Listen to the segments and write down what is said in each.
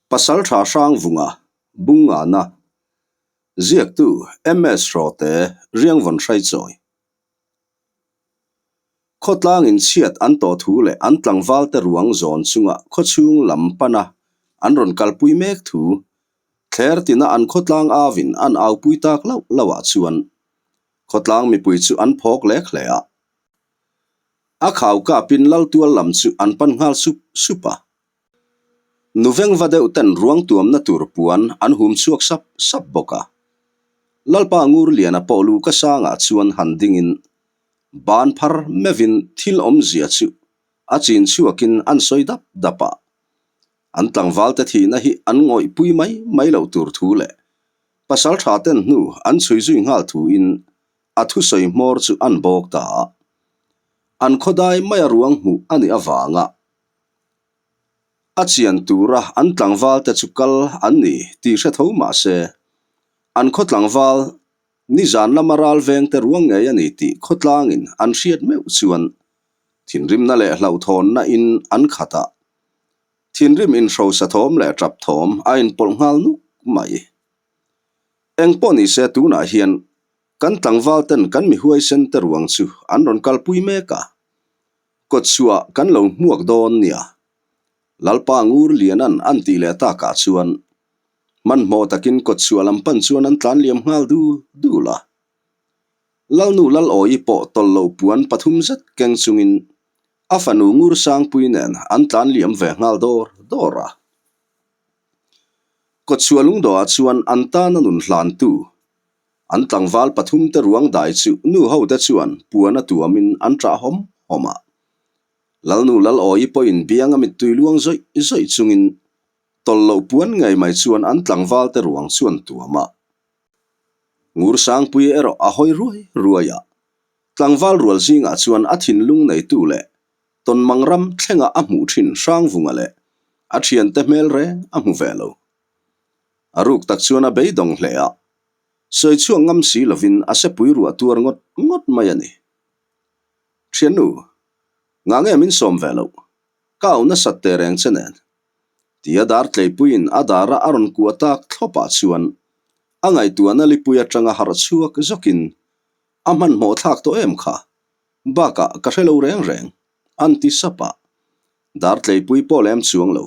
Pasaltha Hrangvunga, Bungngana, ziaktu MS Hrawte, Riangvawn Hraichawi. Khawtlang inchhiat an tawh thu leh an tlangvalte ruang zawn chunga khawchhung lam pana an rawn kalpui mek thu thler tina an khawtlang avin an aupui tak lauh lauhah chuan khawtlang mipui chu an phawk lek hle a. A khau kapin Laltual lam chu an pan nghal sup sup a. Nu vengva deuh ten ruang tuamna tur puan an hum chhuak sap sap bawk a. Lalpa Ngurliana pawh lu ka sangah chuan han dingin ban phar meuhin thil awmzia chu a chin chhuakin an sawi dap dap a. An tlangvalte thihna hi an ngawihpui mai mai loh tur thu leh pasal tha ten hnu an chhui zui nghal thuin a thusawi hmawr chu an bawk ta a. An khawdai maia ruang hmuh a nih avanga A chian tura an tlangval te chu kal an ni tih hre tho mah se, an khaw tlangval nizan lama ral veng te ruang ngei a ni tih khawtlangin an hriat meuh chuan thinrimna leh hlauhthawnna in an khat a, thinrim inhrosa thawm leh tap thawm a inpawlh nghal nuk mai. Engpawh ni se tunah hian kan tlangval ten kan mi huaisen te ruang chu an rawn kalpui mek a, Kawtchhuah kan lo hmuak dawn nia. Lalpa Ngur Lianan an tih leh takah chuan hmanhmawh takin kawtchhuah lam pan chuan an tlan liam nghal dul dul a. Lalnu Lalawi pawh tawlh loh puan pathum zet keng chungin a fanu Ngur Sangpui nen an tlan liam ve nghal dawr dawr a. Kawtchhuah lungdawhah chuan an tana nun hlantu An tlangval pathumte ruang dai chu nu hote chuan puan a tuamin an ṭah hawm hawm a. Lalnu Lalawi pawhin bianga mittui luang zawih zawih chungin tawlh loh puan ngei mai chuan an tlangvalte ruang chu an tuam a. Ngursangpui erawh a hawi ruai ruai a, tlangval rual zingah chuan a thinlung neitu leh tawnmang ram thlenga a hmuh ṭhin Hrangvunga leh a ṭhiante hmel reng a hmu ve lo. A ruk tak chuan a beidawng hle a, sawi chhuak ngam si lovin a sepui ruah tuar ngawt ngawt mai a ni. Thiannu, ngah nge min sawm ve loh? Ka au nasat teh reng che nen. Tia dar tleipuiin a dara a rawn kuah tak thlawpah chuan a ngaihtuahna lipui atanga harh chhuak zawkin a hmanhmawh thlak tawh em kha? Bakah ka hre lo reng reng, an ti sap a. Dar tleipui pawh lem chuang lo.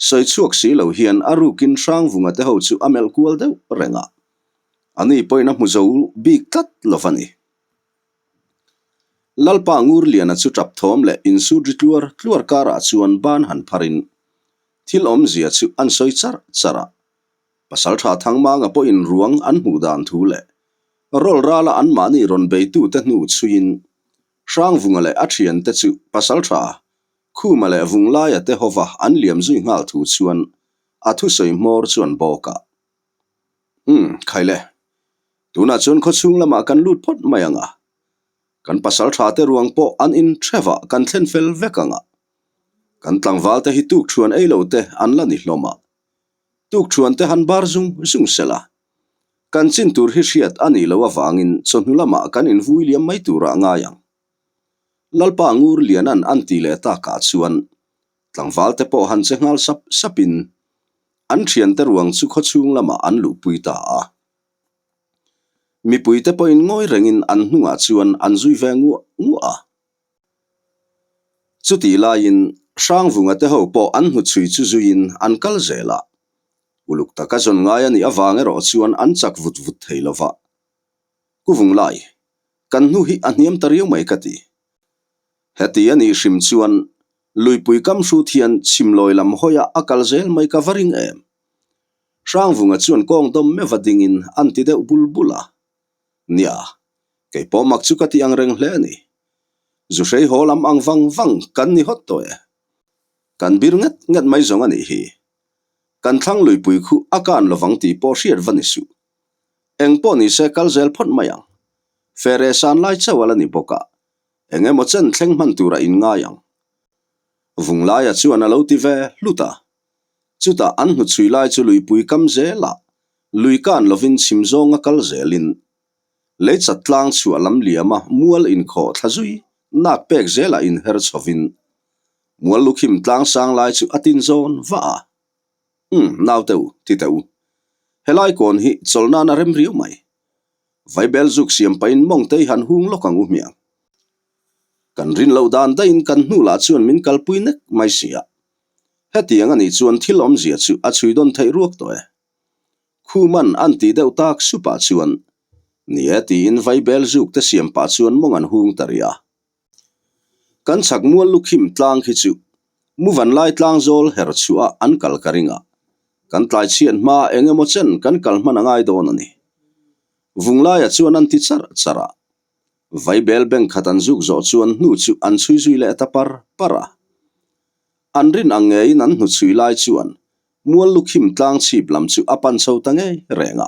Sawi chhuak si lo hian a rukin Hrangvunga te ho chu a melh kual deuh reng a, ani pawhin a hmu zo bik tlat lo va ni. Lalpa Ngurliana chu tap thawm leh insut ri tluar tluar karah chuan ban han pharin thil awmzia chu an sawi charh charh a, Pasaltha Thangmanga pawhin ruang an hmuh dan thu leh rawl rala anmahni rawn beitute hnu chhuiin Hrangvunga leh a thiante chu Pasaltha Khuma leh Vunglaia te hova an liam zui nghal thu chuan a thusawi hmawr chuan bawk a. Umm, khaile. Tunah chuan khawchhung lamah kan lut phawt mai ang a. Kan pasal tha te ruang pawh an in hrevah kan thlen fel vek ang a. Kan tlangval te hi tuk thuan ei lo te an la ni hlawm a. Tuk thuan te han bar zung zung sela. Kan chin tur hi hriat a nih loh avangin chawhnu lamah kan invui liam mai turah ngai ang. Lalpa Ngur Lianan an ti leh takah chuan tlangvalte pawh han che nghal sap sapin an thiante ruang chu khawchhung lamah an luhpui ta a. Mipuite pawhin ngawi rengin an hnungah chuan an zui ve nguah nguah a. Chutih laiin Hrangvunga te ho pawh an hnuchhui chu zuiin an kal zel a. Uluk taka zawn ngai a nih avang erawh chuan an chak vut vut thei lo va. Kuvung lai, kan hnu hi a hniam ta riau mai ka ti. Heti a nih hrim chuan luipui kam hrut hian chhimlawi lam hawiah a kal zel mai ka va ring em? Hrangvunga chuan kawng dawm meuh va dingin an ti deuh bul bul a. Nia, kei pawh mak chu ka ti ang reng hle a ni. Zuhrei haw lam ang vang vang kan ni hawt tawh e. Kan bir nget nget mai zawng a nih hi. Kan thlang luipui khu a kan lovang tih pawh hriat va ni suh. Eng pawh ni se kal zel phawt mai ang. Fere san lai chauh a la ni bawk a, eng emaw chen thleng hman tura in ngai ang. Vunglaia chuan a lo ti ve hlut a. Chutah an hnuchhui lai chu luipui kam zelah lui kan lovin chhim zawnga kal zelin lei chat tlang chhuah lam liama mual inkhawh thla zui nak pek zelah inher chhovin mual lukhim tlang sang lai chu a tin zawn vah a. Umm, naute u, ti teh u. Helai kawn hi chawlh nan a rem riau mai. Vaibel zuk siam pahin mawngtei han hung lawk ang u hmiang. Kan rin loh dan daihin kan hnu lah chuan min kalpui nek mai si a. Hetiang a nih chuan thil awmzia chu a chhui dawn theih ruak tawh e. Khuman an tih deuh tak supah chuan, Ni e tiin vaibel zuk te siam pah chuan mawng an hung ta rih a. Kan chhak mual lukhim tlang khi chu Muvan lai tlang zawl her chhuah a an kal ka ring a, kan tlai chhiat hma eng emaw chen kan kal hman a ngai dawn a ni. Vunglaia chuan an ti char char a. Vaibel bank khat an zuk zawh chuan hnu chu an chhui zui leh ta par par a. An rin ang ngeiin an hnuchhui lai chuan mual lukhim tlang chhip lam chu a pan chho ta ngei reng a.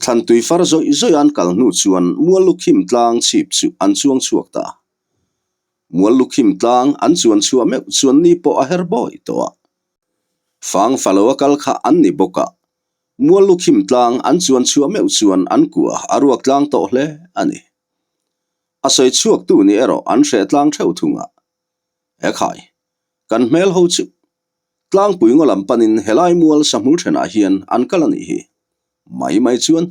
Thlan tui far zawih zawih an kal hnu chuan mual lukhim tlang chhip chu an chuang chhuak ta a. Mual lukhim tlang an chuan chhuah meuh chuan ni pawh a her bawi tawh a. Fang fa lo a kal kha an ni bawk a. Mual lukhim tlang an chuan chhuah meuh chuan an kua a ruak tlang tawh hle a ni. A sawi chhuaktu ni erawh an hreh tlang theuh thung a. He khai, kan hmel ho chu Tlangpui ngaw lam panin helai mual sahmul thenah hian an kal a nih hi. Mai mai chuan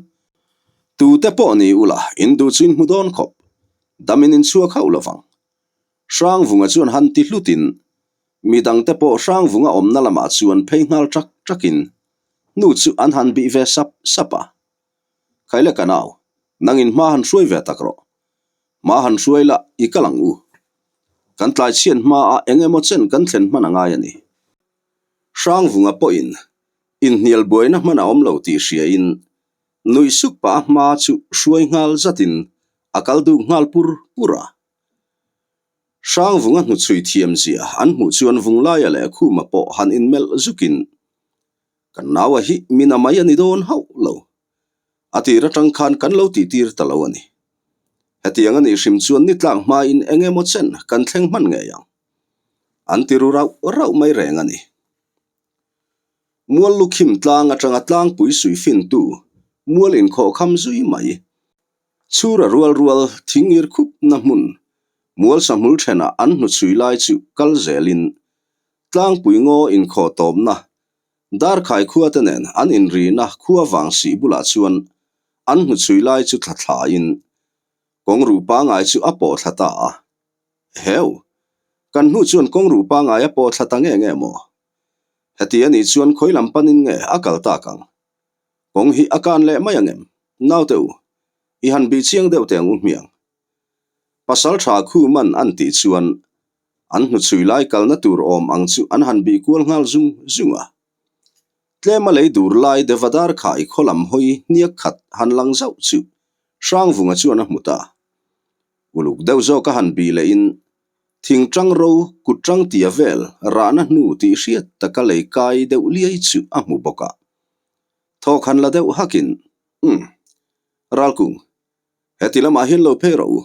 tute pawh ni ula in duh chu in hmu dawn khawp. Damin in chhuak hauh lo vang. Hrangvunga chuan han ti hlutin mi dangte pawh Hrangvunga awmna lamah chuan phei nghal ṭak ṭakin hnu chu an han bih ve sap sap a. Khaile ka nau, nangin hma han hruai ve tak rawh. Hma han hruai la, i kal ang u. Kan tlai chhiat hmaah eng emaw chen kan thlen hman a ngai a ni. Hrangvunga pawhin inhnial buaina hman a awm lo tih hriain nuih suk pah a hma chu hruai nghal zatin a kal duk nghal pur pur a. Hrangvunga hnuchhui thiam zia an hmuh chuan Vunglaia leh Khuma pawh han inmelh zukin Kan naua hi min a mai a ni dawn hauh lo. A tir atang khan kan lo tihtir ta lo a ni. Hetiang a nih hrim chuan ni tlak hmain eng emaw chen kan thleng hman ngei ang. An ti ru rauh rauh mai reng a ni. Mual lukhim tlang atanga tlangpui sui fintu mual inkhawhkham zui mai. Chhura rual rual thingir khupna hmun mual sahmul thenah an hnuchhui lai chu kal zelin tlangpui ngaw inkhawh tawpna Darkhai khua te nen an inrina khua vang sih bulah chuan an hnuchhui lai chu thla thlain kawng ruh pangai chu a pawh thla ta a. Heu! Kan hnu chuan kawng ruh pangai a pawh thla ta nge nge maw? Heti a nih chuan khawi lam panin nge a kal tak ang? Kawng hi a kan leh mai ang em? Naute u, i han bih chiang deuh teh ang u hmiang. Pasal tha khu man an tih chuan an hnuchhui lai kalna tur awm ang chu an han bih kual nghal zung zung a. Tlema lei dur lai Devadar khai khaw lam hawi hniak khat han lang zauh chu Hrangvunga chuan a hmu ta. Uluk deuh zawk a han bih lehin thing tang ro kut tang tia vel rahna hnu tih hriat taka lei kai deuh liai chu a hmu bawk a. Thawk han la deuh hakin, Umm. Ralkung, Heti lamah hian lo phei rawh u.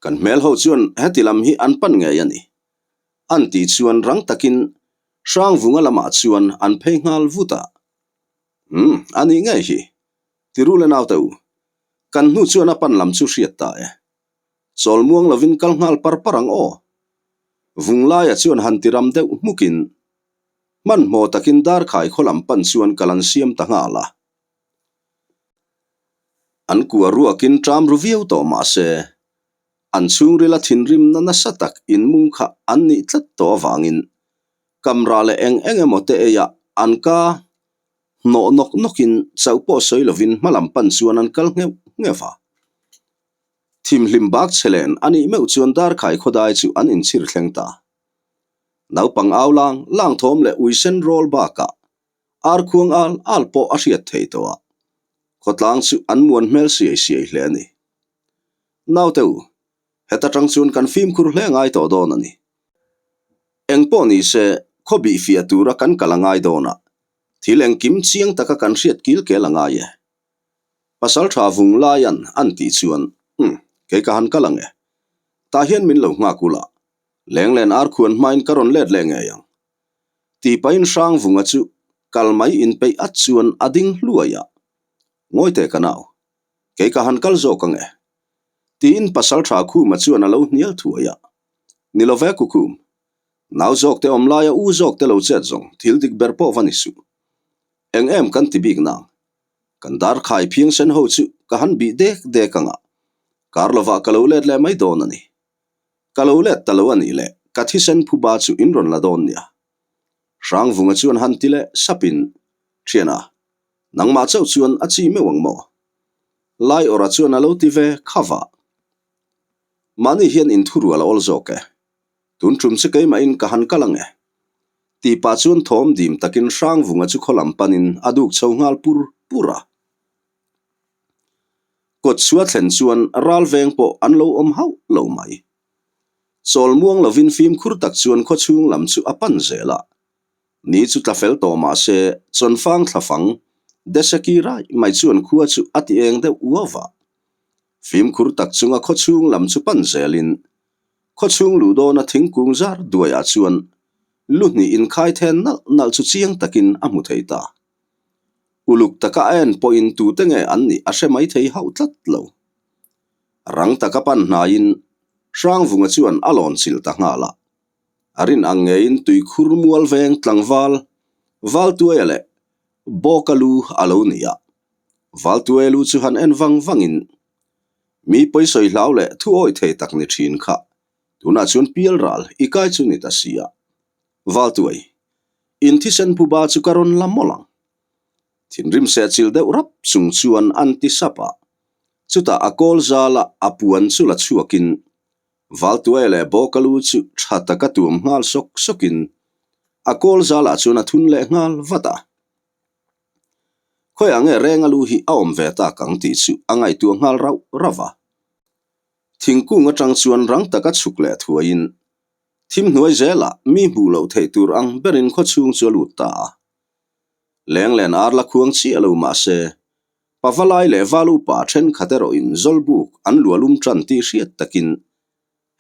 Kan hmel ho chuan heti lam hi an pan ngei a ni. An tih chuan rang takin Hrangvunga lamah chuan an phei nghal vut a. Umm, a nih ngei hi. Ti ru le naute u. Kan hnu chuan a pan lam chu hriat ta e. Chawl muang lovin kal nghal par par ang aw. Vunglaia chuan han ti ram deuh hmukin hmanhmawh takin Darkhai khaw lam pan chuan kal an siam ta nghal a. An kua ruakin ṭam ru viau tawh mah se, an chhungrila thinrimna nasa tak inmung kha an nih tlat tawh avangin kamra leh eng eng emaw te eiah an ka hnawh nawk nawkin chauh pawh sawi lovin hmalam pan chuan an kal ngheuh ngheuh a. Thimhlim bak che len a nih meuh chuan Darkhai khawdai chu an inchhir thleng ta. Naupang au lang lang thawm leh uisen rawl bakah Ar khuang al al pawh a hriat thei tawh a, khawtlang chu an muan hmel siai siai hle a ni. Naute u, heta tang chuan kan fimkhur hle ngai tawh dawn a ni. Eng pawh ni se, khaw bih fiah tura kan kal a ngai dawn a, thil engkim chiang taka kan hriat kil kel a ngai e. Pasal tha vung laian an tih chuan, Umm, kei ka han kal ang e. Tah hian min lo nghak ula, lenglen ar khuan hmain ka rawn let leh ngei ang. Tih pahin Hrangvunga chu kal mai inpeih at chuan a ding hluai a, Ngawi teh ka nau, kei ka han kal zawk ang e. Tiin Pasaltha Khuma chuan a lo hnial thuai a, Ni lo ve Kukhum. Nau zawkte awm laia u zawkte lo chet zawng thil dik ber pawh va ni suh. Eng em kan ti bik nang? Kan dar khai phiang sen ho chu ka han bih dek dek ang a, kar lovah ka lo let leh mai dawn a ni. Ka lo let ta lo a nih leh ka thisen phuba chu in rawn la dawn nia. Hrangvunga chuan han ti leh sapin, Thiana, nangmah chauh chuan a chi meuh ang maw? Lai awrha chuan a lo ti ve kha vah. Mahni hian inthurual a awl zawk e. Tun tum chu keimahin ka han kal ang e. Tih pah chuan thawm dim takin Hrangvunga chu khaw lam panin a duk chho nghal pur pur a. Kawt chhua thlen chuan ral veng pawh an lo awm hauh lo mai. Chawl muang lovin fimkhur tak chuan khaw chhung lam chu a pan zel a. Ni chu tla fel tawh mah se Chawnfang thlafang Deseki rai mai chuan khua chu a ti eng deuh uau a. Fimkhur tak chunga khaw chhung lam chu pan zelin Khaw chhung luh dawna thingkung zar duaiah chuan lu hnih inkhai then nalh nalh chu chiang takin a hmu thei ta. Uluk taka a en pawhin tute nge an nih a hre mai thei hauh tlat lo. Rang taka pan hnaiin Hrangvunga chuan a lawn chilh ta nghal a. A rin ang ngeiin tuikhur mual veng tlangval Valtuaia leh Bawka lu a lo ni a. Valtuaia lu chu han en vang vangin Mi pawisawi hlau leh thu awih thei tak ni thin kha tunah chuan pial ral i kai chu ni ta si a. Valtuai, in thisen phuba chu ka rawn la mawlh ang. Thinrim sehchilh deuh rap chung chuan an ti sap a. Chutah a kawl zala a puan chu la chhuakin Valtuai leh Bawka lu chu tha taka tuam nghal sawk sawkin a kawl zalah chuan a thun leh nghal vat a. Khawiah nge renga lu hi a awm ve tak ang tih chu a ngaihtuah nghal rauh rauh a. Thingkung atang chuan rang taka chhuk leh thuaiin thim hnuai zelah mi hmuh loh theih tur ang berin khaw chhung chu a lut ta a. Lenglen ar la khuang chiah lo mah se, Pavalai leh Val upa thenkhat erawhin Zawlbuk an lualum tan tih hriat takin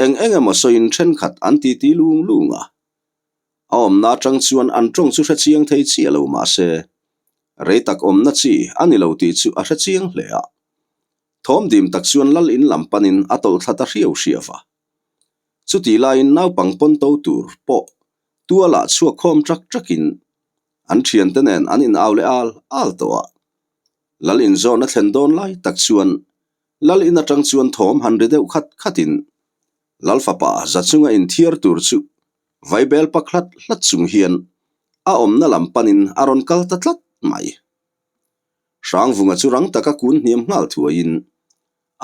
eng eng emaw sawiin thenkhat an titi lung lung a. A awmna atang chuan an tawng chu hre chiang thei chiah lo mah se, rei tak awmna chi a ni lo tih chu a hre chiang hle a. Thawm dim tak chuan lal in lam panin a tawlh thla ta hriau hriau a. Chutih laiin naupang pawn to tur pawh tualah chhuak khawm ṭak ṭakin an ṭhiante nen an inau leh al al tawh a. Lal inzawn a thlen dawn lai tak chuan lal in atang chuan thawm han ri deuh khat khatin Lal fapa za chunga inthiar tur chu Vaibel pak hlat hlat chung hian a awmna lam panin a rawn kal ta tlat mai. Hrangvunga chu rang taka kun hniam nghal thuaiin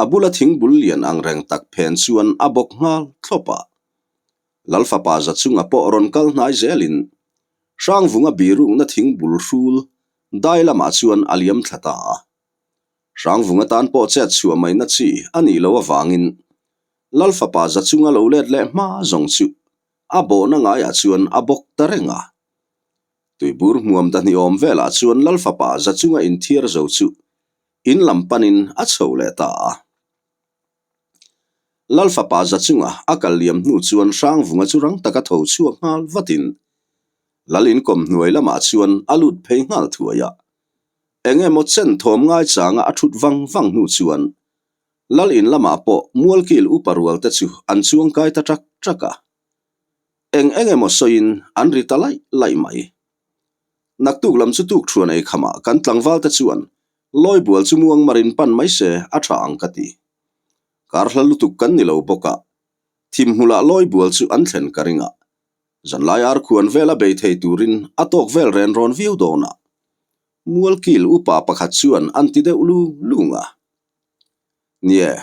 a bula thingbul lian ang reng tak phen chuan a bawk nghal thlawp a. Lal fapa za chunga pawh rawn kal hnai zelin Hrangvunga birukna thingbul hrul dai lamah chuan a liam thla ta a. Hrangvunga tan pawh chet chhuah maina chi a nih loh avangin Lal fapa za chunga lo let leh hma zawng chu a bawhna ngaiah chuan a bawk ta reng a. Tuibur hmuam dahnih awm velah chuan Lal fapa za chunga inthiar zo chu in lam panin a chho leh ta a. Lal fapa za chunga a kal liam hnu chuan Hrangvunga chu rang taka tho chhuak nghal vatin Lal inkawm hnuai lamah chuan a lut phei nghal thuai a. Eng emaw chen thawm ngaichanga a thut vang vang hnu chuan Lal in lamah pawh Mualkil upa rual te chu an chuang kai ta ṭak ṭak a. Eng eng emaw sawiin an ri ta laih laih mai. Naktuk lam chu tukṭhuan ei khamah kan tlangval te chuan Lawibual chu muang marin pan mai se a ṭha ang ka ti. Kar hla lutuk kan ni lo bawk a, thimhmulah Lawibual chu an thlen ka ring a. Zanlai arkhuan vela bei thei turin a tawk vel ren rawn viau dawn a. Mualkil upa pakhat chuan an ti deuh lung lung a. Nie,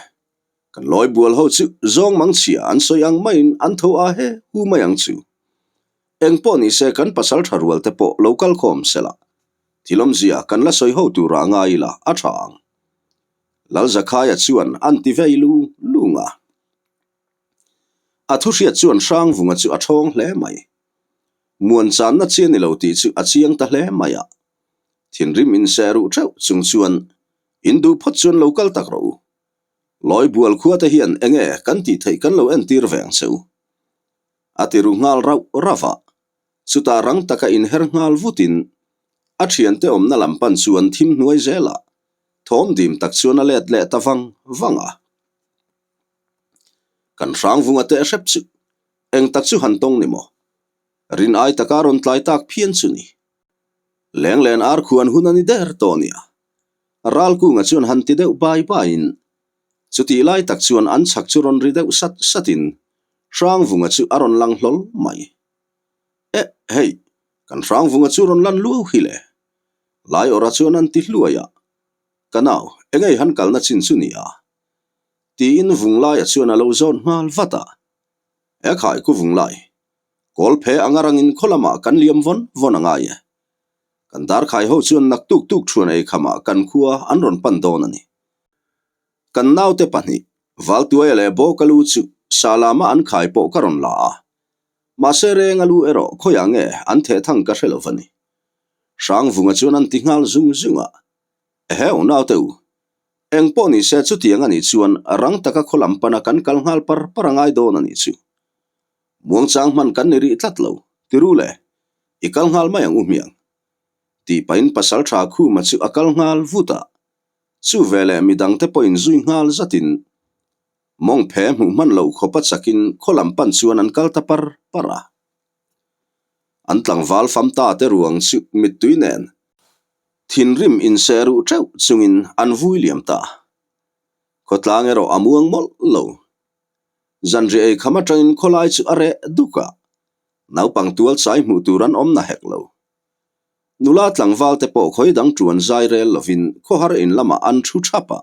kan lawi bual ho chu zawng mang chhia an sawi ang maiin an tho a he hu mai ang chu. Eng pawh ni se kan pasal tha rual te pawh lo kal khawm se la, thil awmzia kan la sawi ho tura ngai ila a tha ang. Lalzakhaia chuan an ti vei lung lung a. A thu hriat chuan Hrangvunga chu a thawng hle mai. Muan channa chi a ni lo tih chu a chiang ta hle mai a. Thinrim inseh ruh theuh chung chuan In duh phawt chuan lo kal tak rawh u. Lawi bual khua te hian enge kan tih theih kan lo entir ve ang che u. A ti ru nghal rauh rauh a, chutah rang taka inher nghal vutin a thiante awmna lam pan chuan thim hnuai zelah thawm dim tak chuan a let leh ta vang vang a. Kan hrangvunga teh hrep chu eng tak chu han tawng ni maw? Rin ai taka rawn tlai tak phian chu ni. Lenglen ar khuan hun a ni der tawh nia. Ralkunga chuan han ti deuh bai baiin chutih lai tak chuan an chhak chu rawn ri deuh sat satin Hrangvunga chu a rawn lang hlawl mai. Eh, hei, kan Hrangvunga chu rawn lan luau hi le. Laiawrha chuan an ti hluai a, Ka nau, engei han kalna chin chu nia? Tiin Vunglaia chuan a lo zawt nghal vat a. E khai ku Vunglai, kawl phe anga rangin khaw lamah kan liam vawn vawn a ngai e. Kan darkhai ho chuan naktuk tuk thuan ei khamah kan khua an rawn pan dawn a ni. Kan naute pahnih, Valtuaia leh Bawka lu chu Salama an khai pawh ka rawn la a. Mahse renga lu erawh khawiah nge an theh thang ka hre lo va ni. Hrangvunga chuan an ti nghal zung zung a. Eheu naute u, eng pawh ni se chutiang a nih chuan rang taka khaw lam pana kan kal nghal par par a ngai dawn a nih chu. Muangchang hman kan ni rih tlat lo, ti ru le, i kal nghal mai ang u hmiang. Tih pahin pasaltha Khuma chu a kal nghal vut a, chu veleh midangte pawhin zui nghal zatin mawng phe hmuh hman loh khawpa chakin khaw lam pan chuan an kal ta par par a. An tlangval fam ta te ruang chu mittui nen thinrim inseh ruh teuh chungin an vui liam ta. Khawtlang erawh a muang mawlh lo. Zanriah ei kham atangin khawlai chu a reh duk a, naupang tual chai hmuh tur an awm na hek lo. Nula tlangval te pawh khawi dang tuan zai rel lovin khawhar in lamah an thu thap a,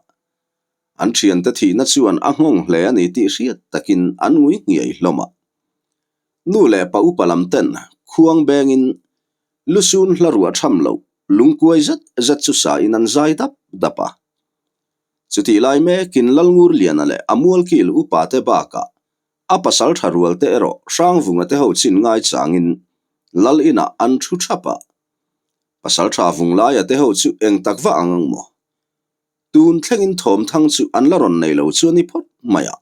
an thiante thihna chuan a nghawng hle a ni tih hriat takin an ngui nghiai hlawm a. Nu leh pa upa lam ten khuang bengin lusun hla ruah tham loh lungkuai zet zet chu sain an zai dap dap a. Chutih lai mekin Lalngurliana leh a mualkil upa te bakah a pasal tha rual te erawh Hrangvunga te ho chin ngai changin Lal inah an thu thap a. Pasal tha Vunglaia te ho chu eng tak va ang ang maw? Tun thlengin thawmthang chu an la rawn nei lo chu a ni phawt mai a.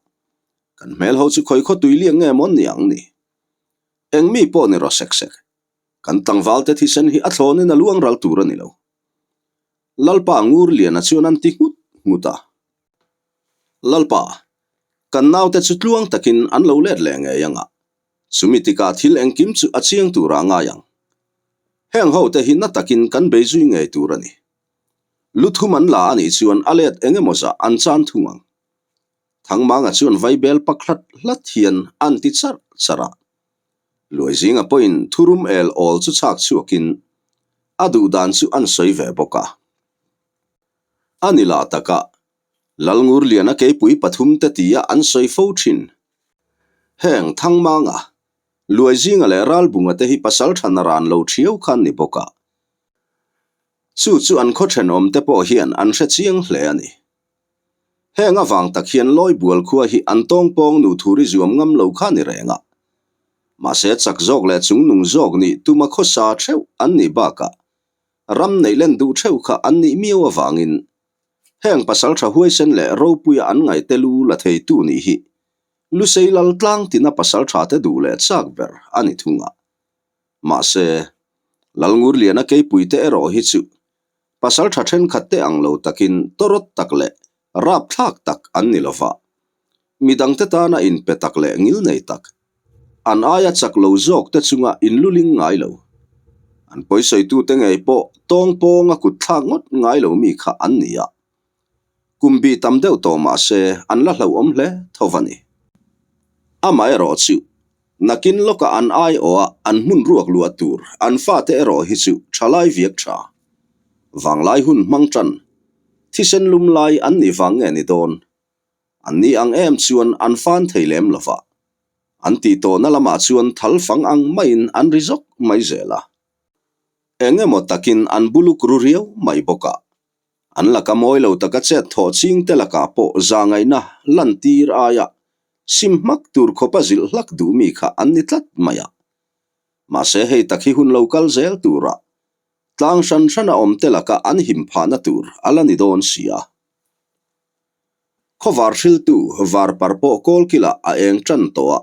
Kan hmel ho chu khawi khaw tui liak nge maw ni ang ni? Eng mi pawh ni rawh sek sek. Kan tlangval te thisen hi a thlawnin a luang ral tur a ni lo. Lalpa Ngurliana chuan an ti nghut nghut a. Lalpa, kan naute chu tluang takin an lo let leh ngei ang a, chumi tikah thil engkim chu a chiang turah a ngai ang. Heng ho te hi na takin kan bei zui ngei tur a ni. Lu thum an la a nih chuan a let eng emaw zah an chan thung ang. Thangmanga chuan vaibel pak hlat hlat hian an ti charh charh a. Luai zinga pawhin thurum el awl chu chhak chhuakin a duh dan chu an sawi ve bawk a. A ni lah taka Lalngurliana keipui pathumte tia an sawi fo thin. Heng Thangmanga, Luai zinga leh Ralbunga te hi pasal than a ran lo thiau kha an ni bawk a. Chu chu an khaw thenawmte pawh hian an hre chiang hle a ni. Heng avang tak hian Lawibual khua hi an tawngpawng nu thuri zuam ngam lo kha ni reng a. Mahse chak zawk leh chungnung zawk nih tuma khawsa theuh an nih bakah ram neih len duh theuh kha an nih miau avangin heng pasal tha huaisen leh ropuia an ngaihte lu la theitu nih hi Lusei lal tlang tina pasal tha te duh leh chak ber a ni thung a. Mahse, Lalngurliana keipuite erawh hi chu Pasal tha thenkhat te ang lo takin tawrawt tak leh rapthlak tak an ni lova, midangte tana inpe tak leh ngilnei tak, an aia chak lo zawk te chunga inluling ngai lo. An pawisawitute ngei pawh tawng pawnga kut thlak ngawt ngai lo mi kha an ni a. Kum bi tam deuh tawh mah se an la hlauhawm hle tho va ni. Amaherawh chu Nakin lawkah an aiawha an hmun ruak luah tur an fate erawh hi chu thalai viak tha. Vanglai hun hmang tan, thisen lum lai an nih vang nge ni dawn? An ni ang em chuan an fan thei lem lo va. An tih tawhna lamah chuan thal fang ang maiin an ri zawk mai zel a. Eng emaw takin an buluk ru riau mai bawk a. An laka mawi lo taka chet thawh chingte lakah pawh zahngaihna lantir aia sim hmak tur khawpa zilh hlak duh mi kha an ni tlat mai a. Mahse hei tak hi hun lo kal zel tura tlang hran hrana awmte laka an him phahna tur a la ni dawn si a. Khawvar hriltu varpar pawh kawlkilah a eng tan tawh a,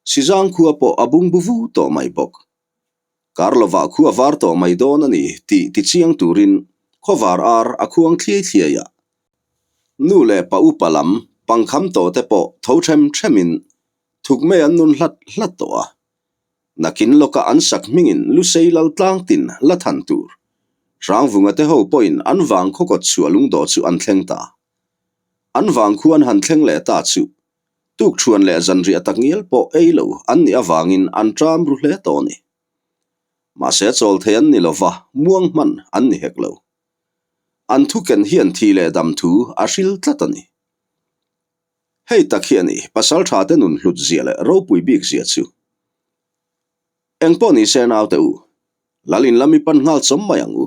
Sizang khua pawh a bungbu vu tawh mai bawk. Kar lovah khu a var tawh mai dawn a ni tih tichiang turin khawvar ar a khuang thliai thliai a. Nu leh pa upa lam pangkham tawh te pawh tho them themin thuk mai an nun hlat hlat tawh a. Nakin lawka an sak hmingin Lusei lal tlang tin la than tur. Hrangvunga te ho pawhin an vang khaw kawt chhuah lungdawh chu an thleng ta. An vang khu an han thleng leh ta chu tukṭhuan leh zanriah takngial pawh ei lo an nih avangin an ṭam ru hle tawh a ni. Mahse chawl thei an ni lova, muang hman an ni hek lo. An thu ken hian thi leh dam thu a hril tlat a ni. Hei tak hi a ni, pasal tha te nun hlut zia leh ropui bik zia chu. Eng pawh ni se naute u, Lal in lam i pan nghal chawm mai ang u.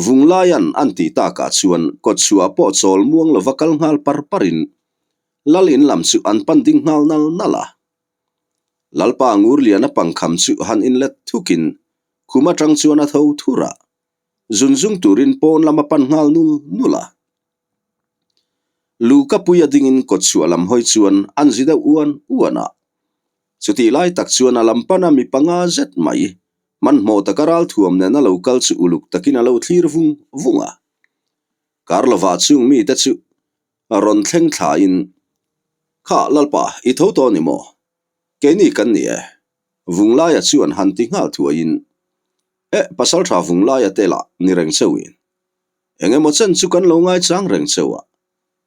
Vunglaian an tih takah chuan kawtchhuah pawh chawl muang lova kal nghal par parin Lal in lam chu an pan ding nghal nal nal a. Lalpa Ngurliana pangkham chu han inlet thukin khum atang chuan a tho thur a, zun zung turin pawn lam a pan nghal nul nul a. Lu ka pui a dingin kawtchhuah lam hawi chuan an zi deuh uan uan a. Chutih lai tak chuan a lam pana mi panga zet mai hmanhmawh taka ralthuam nen a lo kal chu uluk takin a lo thlir vung vung a. Kar lovah chung mite chu rawn thleng thlain, Kha Lalpa, i tho tawh ni maw? Keini kan ni e. Vunglaia chuan han ti nghal thuaiin, Eh, Pasaltha Vunglaia te lah ni reng cheuhin. Eng emaw chen chu kan lo ngaichang reng cheu a,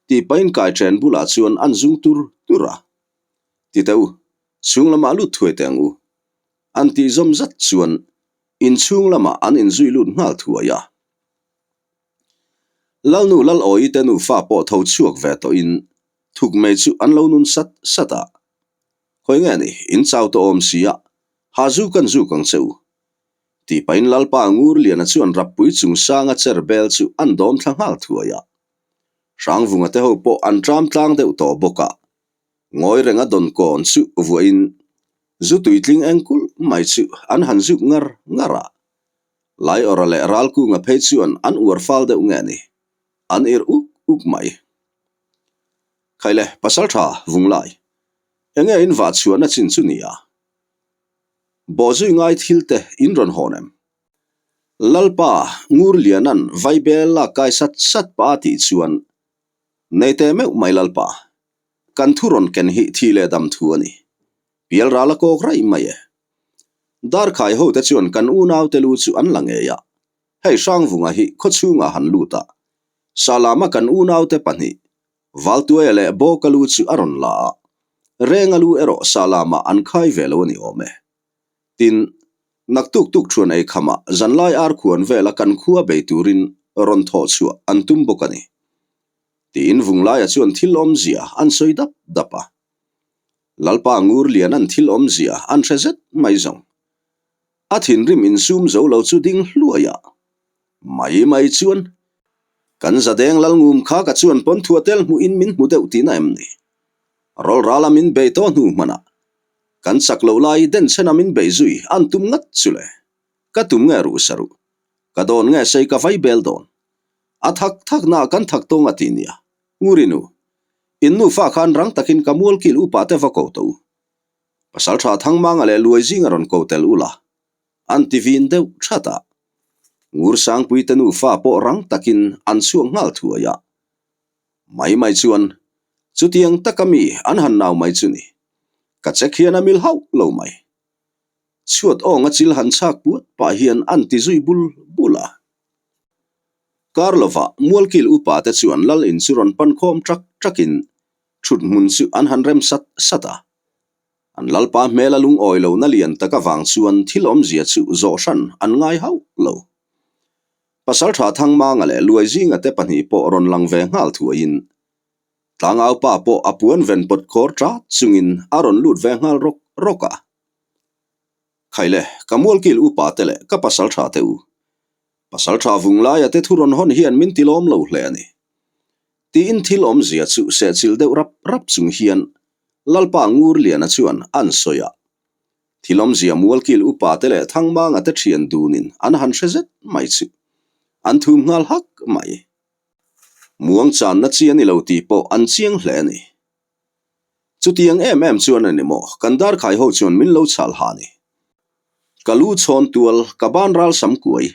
tih pahin kai then bulah chuan an zung tur tur a. Ti teh u, chhung lamah lut thuai teh ang u. An tih zawm zat chuan inchhung lamah an inzui lut nghal thuai a. Lalnu Lalawi te nufa pawh tho chhuak ve tawhin thuk mai chu an lo nun sat sat a. Khawi nge ni, in chau tawh awm si a, ha zu kan zuk ang che u. Tih pahin Lalpa Ngurliana chuan Rappui chung sanga cher bel chu an dawm thla nghal thuai a. Hrangvunga te ho pawh an tram tlang deuh tawh bawk a. Ngawi renga dawn kawn chu vuahin zu tuitling eng kulh mai chu an han zuk ngar ngar a. Laiawra leh Ralkunga phei chuan an uar fal deuh nge ni, an ir uk uk mai. Khaile, Pasaltha, Vunglai, enge in vah chhuahna chin chu nia? Bawhzui ngai thil te in rawn hawn em? Lalpa, Ngurliana'n Vaibel lak kai sat sat pah a tih chuan, Nei teh meuh mai Lalpa, kan thu rawn ken hi thi leh dam thu a ni. Pial ral a kawk raih mai e. Darkhai ho te chuan kan unau te lu chu an la ngei a, hei Hrangvunga hi khawchhungah han lut a, Salama kan unau te pahnih, Valtuaia leh Bawka lu chu a rawn la a, Renga lu erawh Salama an khai ve lo a ni awm e. Tin, naktuk tuk thuan ei khamah zanlai ar khuan vela kan khua bei turin rawn thawh chhuah an tum bawk a ni. Tiin Vunglaia chuan thil awmzia an sawi dap dap a. Lalpa Ngurlian an thil awmzia an hre zet mai zawng. A thinrim insum zo lo chu ding hluai a. Mai mai chuan, Kan zadeng Lalngum kha ka chuan pawn thua tel hmuhin min hmu deuh tihna em ni? Rawlrala min bei tawh hnu hmanah kan chak loh lai denchhena min bei zui an tum ngat chu le. Ka tum nge ruh sa ruh. Ka dawn nge sei ka vai bel dawn. A thak thak na kan thak tawng a ti nia. Ngurinu, in nufa khan rang takin ka mualkil upa te va ko tawh u. Pasaltha Thangmanga leh Luai zinga rawn ko tel ula. An ti vin deuh that a. Ngur Sangpui te nufa pawh rang takin an chhuak nghal thuai a. Mai mai chuan, chutiang taka mi an han nau mai chu ni. Ka check hian a mil hauh lo mai. Chhuat awnga chil han chhak puat pah hian an ti zui bul bul a. Kar lovah Mualkil upa te chuan Lal in chu rawn pan khawm ṭak ṭakin ṭhut hmun chu an han rem sat sat a. An Lalpa hmel a lungawi lohna lian tak avang chuan thil awmzia chu zawh hran an ngai hauh lo. Pasalṭha Thangmanga leh Luaizinga te pahnih pawh rawn lang ve nghal thuaiin Tlangaupa pawh a puan ven pawt khawr ṭat chungin a rawn lut ve nghal rawk rawk a. Khaile, ka mualkil upa te leh ka pasalṭha te u. Pasalṭha Vunglaia te thu rawn hawn hian min tilawm lo hle a ni. Tiin thil awmzia chu sehchilh deuh rap rap chung hian Lalpa Ngurliana chuan an sawi a. Thil awmzia mualkil upa te leh Thangmanga te ṭhian dunin an han hre zet mai chu an thum nghal hak mai. Muang channa chi a ni lo tih pawh an chiang hle a ni. Chutiang em em chuan a ni maw, kan darkhai ho chuan min lo chhal ha ni. Ka lu chhawn tual, ka ban ral sam kuai,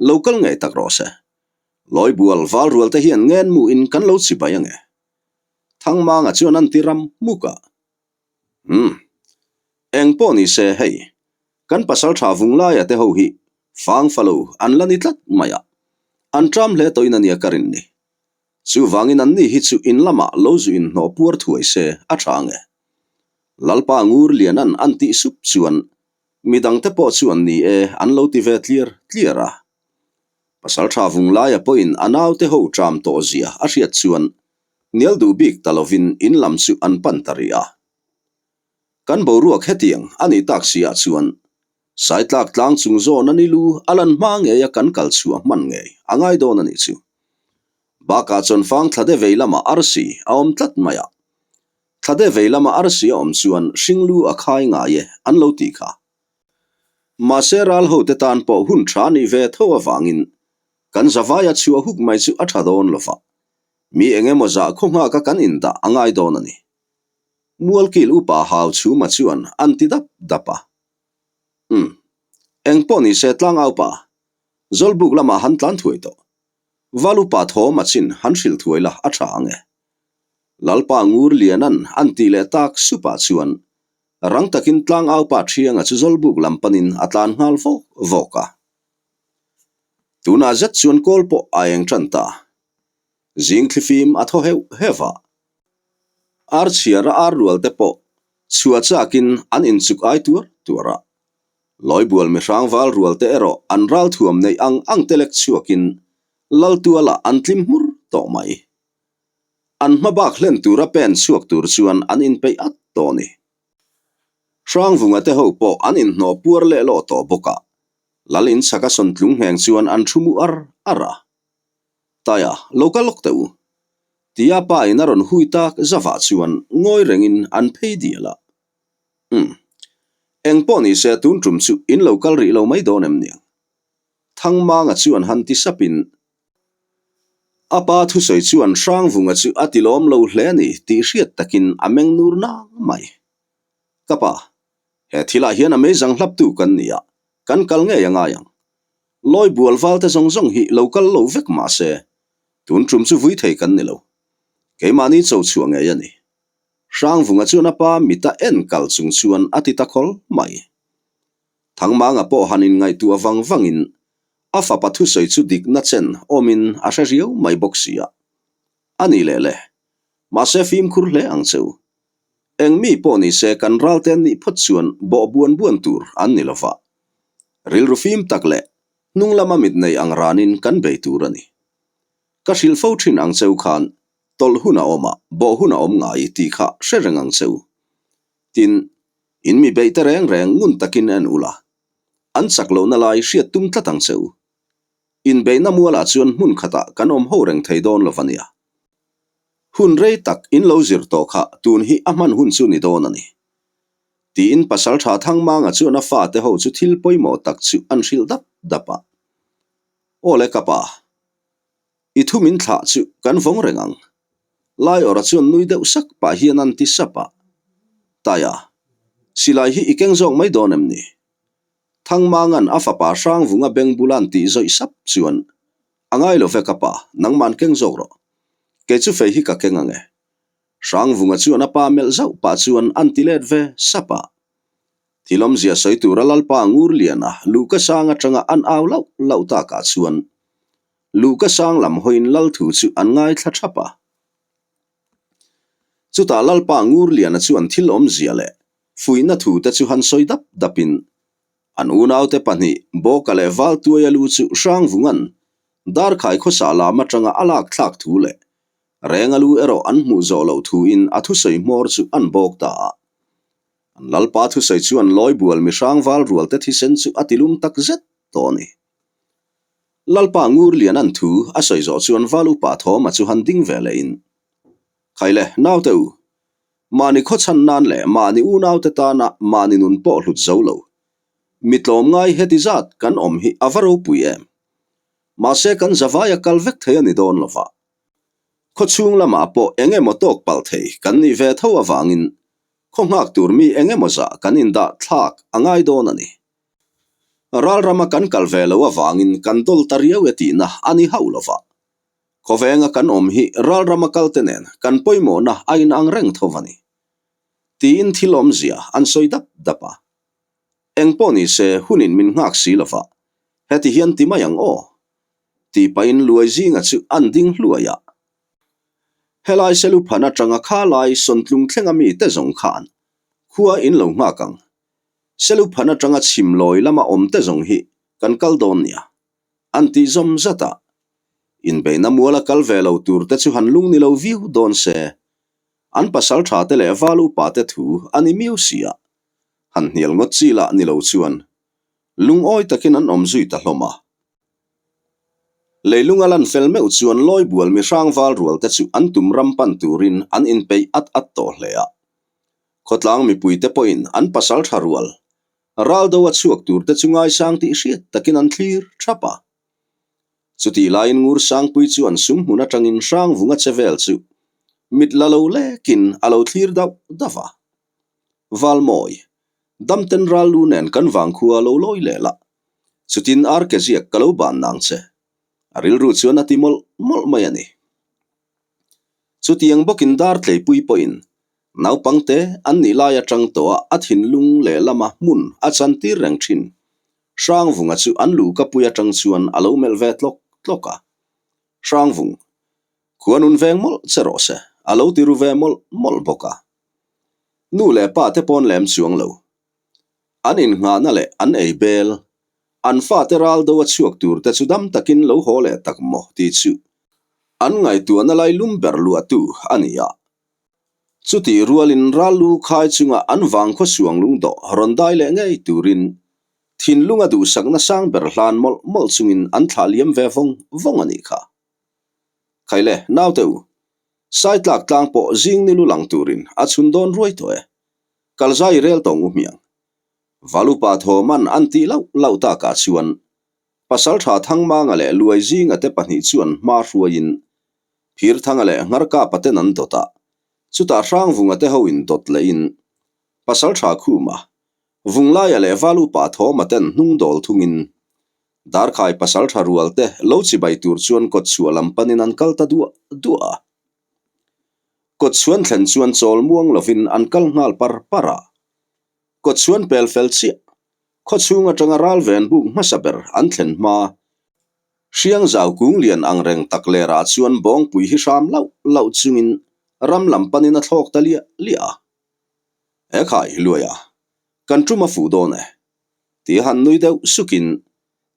lo kal ngei tak rawh se. Lawibual val rual te hian ngen mu in kan lo chibai ange. Thangmanga chuan an ti ram hmuk a. Umm. Eng pawh ni se hei. Kan pasalṭha Vunglaia te ho hi fang falo an la ni tlat mai a, an ṭam hle tawhin a nia ka rin ni. Chuvangin anni hi chu in lamah lo zu inhnawh puar thuai se a ṭha ang e. Lalpa Ngur Lianan an tih sup chuan midangte pawh chuan ni e an lo ti ve tliar tliar a. Pasalṭha Vunglaia pawhin a naute ho ṭam tawh zia a hriat chuan hnial duh bik ta lovin in lam chu an pan ta rih a. Kan boruak hetiang a nih tak si ah chuan Saitlak tlang chung zawn a ni lu a lan hma ngei a kan kal chhuah hman ngei a ngai dawn a nih chu. Bakah chuan fang thlade vei lamah arsi a awm tlat mai a. Thlade vei lama arsi a awm chuan hring lu a khai ngai e an lo tih kha. Mahse ral hote tan pawh hun tha nih ve tho avangin kan zavaia chhuah huk mai chu a tha dawn lo va. Mi eng emaw zah khaw nghaka kan indah a ngai dawn a ni. Mualkil upa hau chhuma chuan an ti dap dap a. Umm. Eng pawh ni se tlangau pa, Zawlbuk lamah han tlan thuai tawh. Val upa thawm a chin han hrilh thuai la a tha ang e. Lalpa Ngur Lianan an tih leh tak supah chuan rang takin tlangau pa Thianga chu Zawlbuk lam panin a tlan nghal vawk vawk a. Tunah zet chuan kawl pawh a eng tan ta. Zing thlifim a thaw heuh heuh a. Ar chhiara ar rual te pawh chhuah chakin an inchuk ai tuar tuar a. Lawibual mihrang val rual te erawh an ral thuam neih ang ang te lek chhuakin Laltualah an tlim hmur tawh mai. An hma bak hlen tura pen chhuak tur chuan an inpeih at tawh a ni. Hrangvunga te ho pawh an inhnawh puar leh lawh tawh bawk a, Lal inchhaka sawntlung ngheng chuan an thu mu ar ar a. Taia, lo kal lawk teh u. Tia pa in a rawn hui tak zavah chuan ngawi rengin an phei dial a. Umm. Eng pawh ni se tun tum chu in lo kal rih lo mai dawn em niang? Thangmanga chuan han ti sapin a pa thusawi chuan Hrangvunga chu a ti lawm lo hle a ni tih hriat takin a meng nur nang mai. Ka pa, he thilah hian a meizang hlaptu kan ni a, kan kal ngei a ngai ang. Lawi bual valte zawng zawng hi lo kal lo vek mah se, tun tum chu vui thei kan ni lo. Keimahni cho chhuah ngei a ni. Hrangvunga chuan a pa mita en kal chung chuan a ti ta khawl mai. Thangmanga pawh han inngaihtuah vang vangin a fapa thusawi chu dikna chen awmin a hre riau mai bawk si a. A ni leh le. Mahse fimkhur hle ang che u. Eng mi pawh ni se kan ralte an nih phawt chuan bawh buan buan tur an ni lo va. Rilru fim tak leh hnung lama mit nei ang ranin kan bei tur a ni. Ka hrilh fo thin ang cheu khan tawlh hun a awm a, bawh hun a awm ngai tih kha hre reng ang cheu. Tin, in mi beih te reng reng ngun takin en ula, an chak lohna lai hriat tum tlat ang cheu. Inbeihna mualah chuan hmun khatah kan awm ho reng thei dawn lo va nia. Hun rei tak in lo zir tawh kha tun hi a hman hun chu ni dawn a ni. Tiin Pasalṭha Thangmanga chuan a fate ho chu thil pawimawh tak chu an hrilh dap dap a. Aw le ka pa, i thu min thlah chu kan vawng reng ang. Laiawrha chuan nui deuh sak pah hian an ti sap a. Taia, silai hi i keng zawk mai dawn em ni? Thangmanga'n a fapa Hrangvunga beng bula'n tih zawih sap chuan, A ngai lo ve ka pa, nangma'n keng zawk rawh. Kei chu fei hi ka keng ang e. Hrangvunga chuan a pa melh zauh pah chuan an ti let ve sap a. Thil awmzia sawi tura Lalpa Ngurliana Luhka sang atanga an au lauh lauh takah chuan Luhka sang lam hawiin Lal thu chu an ngaithla thap a. Chutah Lalpa Ngurliana chuan thil awmzia leh fuihna thu te chu han sawi dap dapin an unaute pahnih Bawka leh Valtuaia lu chu Hrangvunga'n Darkhai khawsah lam atanga a lak thlak thu leh Renga lu erawh an hmuh zawh loh thuin a thusawi hmawr chu an bawk ta a. An Lalpa thusawi chuan Lawibual mihrang val rualte thisen chu a tilum tak zet tawh a ni. Lalpa Ngurliana'n thu a sawi zawh chuan val upa Thawma chu han ding ve leh in, Khaile, naute u, mahni khawchhan nan leh mahni unaute tana mahni nun pawh hlut zo lo, mi tlawmngai heti zat kan awm hi a va ropui em? Mahse kan zavaia kal vek thei a ni dawn lo va. Khawchhung lamah pawh eng emaw tawk palh thei kan nih ve tho avangin khaw nghak tur mi eng emaw zah kan indah thlak a ngai dawn a ni. Ral rama kan kal ve lo avangin kan dawl ta riau e tihna a ni hauh lo va. Khawvenga kan awm hi ral rama kalte nen kan pawimawhna a inang reng tho a ni. Tiin thil awmzia an sawi dap dap a. Eng pawh ni se hunin min nghak si lo va, heti hian ti mai ang aw? Tih pahin luai zinga chu an ding hluai a. Helai Seluphan atanga kha lai Sawntlung thlenga mite zawng khan khua in lo nghak ang. Seluphan atanga chhim lawi lama awmte zawng hi kan kal dawn nia. An tih zawm zat a. Inbeihna muala kal ve lo turte chu han lung ni lo viau dawn se. An pasal tha te leh val upa te thu a ni miau si a. Han hnial ngawt chi lah ni lo chuan lungawi takin an awm zui ta hlawm a. Leilung a lan fel meuh chuan Lawibual mi hrangval rual te chu an tum ram pan turin an inpeih at at tawh hle a. Khawtlang mipuite pawhin an pasal tha rual, ral do a chhuak tur te chu ngaisang tih hriat takin an thlir thap a. Chutih laiin Ngur Sangpui chuan sum hmun atangin Hrangvunga che vel chu mit la lo lekin a lo thlir dauh dauh a. Valmawi, Damten ral lu nen kan vangkhua lo lawi leh la, chutin ar ke ziak ka lo ban nang che. A rilru chuan a ti mawlh mawlh mai a ni. Chutiang bawkin dar tleipui pawhin naupangte an nih lai atang tawha a thinlung lehlama hmun a chantir reng thin. Hrangvunga chu an luhkapui atang chuan a lo melh ve tlawk tlawk a. Hrangvung, khuanun veng mawlh che rawh se, a lo ti ru ve mawlh mawlh bawk a. Nu leh pa te pawn lem chuang lo. An innghahna leh an ei bel, an fate ral do a chhuak tur te chu dam takin lo haw leh tak maw tih chu an ngaihtuahna lai lum ber luahtu a ni a. Chutih rualin ral lu khai chunga an vangkhaw suang lung dawh rawn dai leh ngei turin thinlunga duhsakna sang ber hlan mawlh mawlh chungin an thlah liam ve vawng vawng a nih kha. Khaile, naute u, Saitlak tlang pawh zing ni lu lang turin a chhun dawn ruai tawh e. Kalzai rel tawng u hmiang. Valupa Thawman an tih lauh lauh takah chuan Pasaltha Thangmanga leh Luai Zinga te pahnih chuan hma hruaiin Phirthanga leh Ngharkapa ten an dawt a, chutah Hrangvunga te hoin dawt lehin Pasaltha Khuma, Vunglaia leh Valupa Thawma ten hnung dawl thungin Darkhai pasaltha rual te lo chibai tur chuan kawtchhuah lam panin an kal ta duah duah a. Kawtchhuan thlen chuan chawl muang lovin an kal nghal par par a. Kawtchhuan pel fel chiah, khawchhung atanga ral ven buk hmasa ber an thlen hma. Hriang zau kung lian ang reng tak lerah chuan bawngpui hi hram lauh lauh chungin ram lam panin a thlawk ta liah liah a. Ekhai, Luaia, kan tum a fuh dawn e. Ti han nui deuh sukin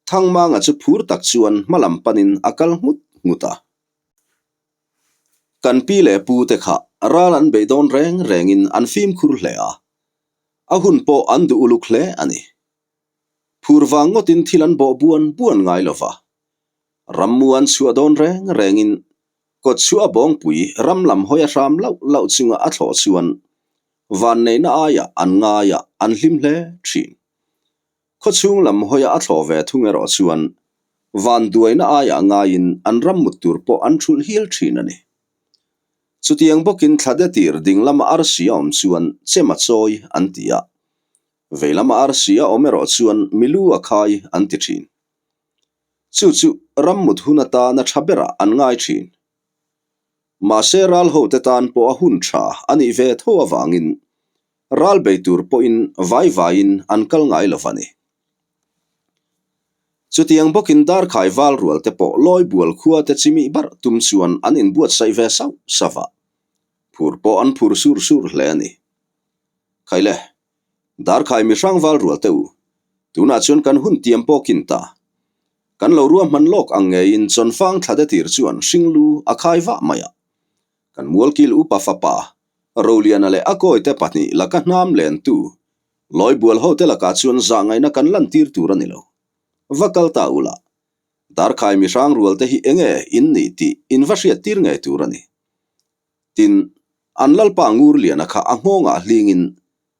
Thangmanga chu phur tak chuan hma lam panin a kal nghut nghut a. Kan pi leh pu te kha ral an beih dawn reng rengin an fimkhur hle a, a hun pawh an duh uluk hle a ni. Phur vang ngawtin thil an bawh buan buan ngai lo va. Rammu an chhuah dawn reng rengin kawtchhuah bawngpui ram lam hawi a hram lauh lauh chunga a thlawh chuan Vanneihna aiah an ngai a, an hlim hle thin. Khawchhung lam hawia a thlawh ve thung erawh chuan vanduaina aiah ngaiin an ram mut tur pawh an thulh hial thin a ni. Chutiang bawkin thlade tir ding lama arsi a awm chuan chem a chawi an ti a, vei lama arsi a awm erawh chuan milu a khai an ti thin. Chu chu ram mut hun atana tha berah an ngai thin. Mahse ral hote tan pawh a hun tha a nih ve tho avangin ral bei tur pawhin vai vaiin an kal ngai lo va ni. Chutiang bawkin Darkhai val rual te pawh Lawibual khua te chimih barh tum chuan an inbuatsaih ve sauh sauh a, phur pawh an phur sur sur hle a ni. Khaile, Darkhai mihrang val rual te u, tunah chuan kan hun tiam pawh kin ta. Kan lo ruahman lawk ang ngeiin Chawnfang thlade tir chuan hringlu a khai vah mai a. Kan mualkil upa fapa, Roliana leh a kawite pahnih laka hnam lentu, Lawibual hote lakah chuan zahngaihna kan lantir tur a ni lo. Va kal ta ula, Darkhai mihrang rualte hi enge in nih tih in va hriattir ngei tur a ni. Tin, an Lalpa Ngurliana kha a nghawngah hlingin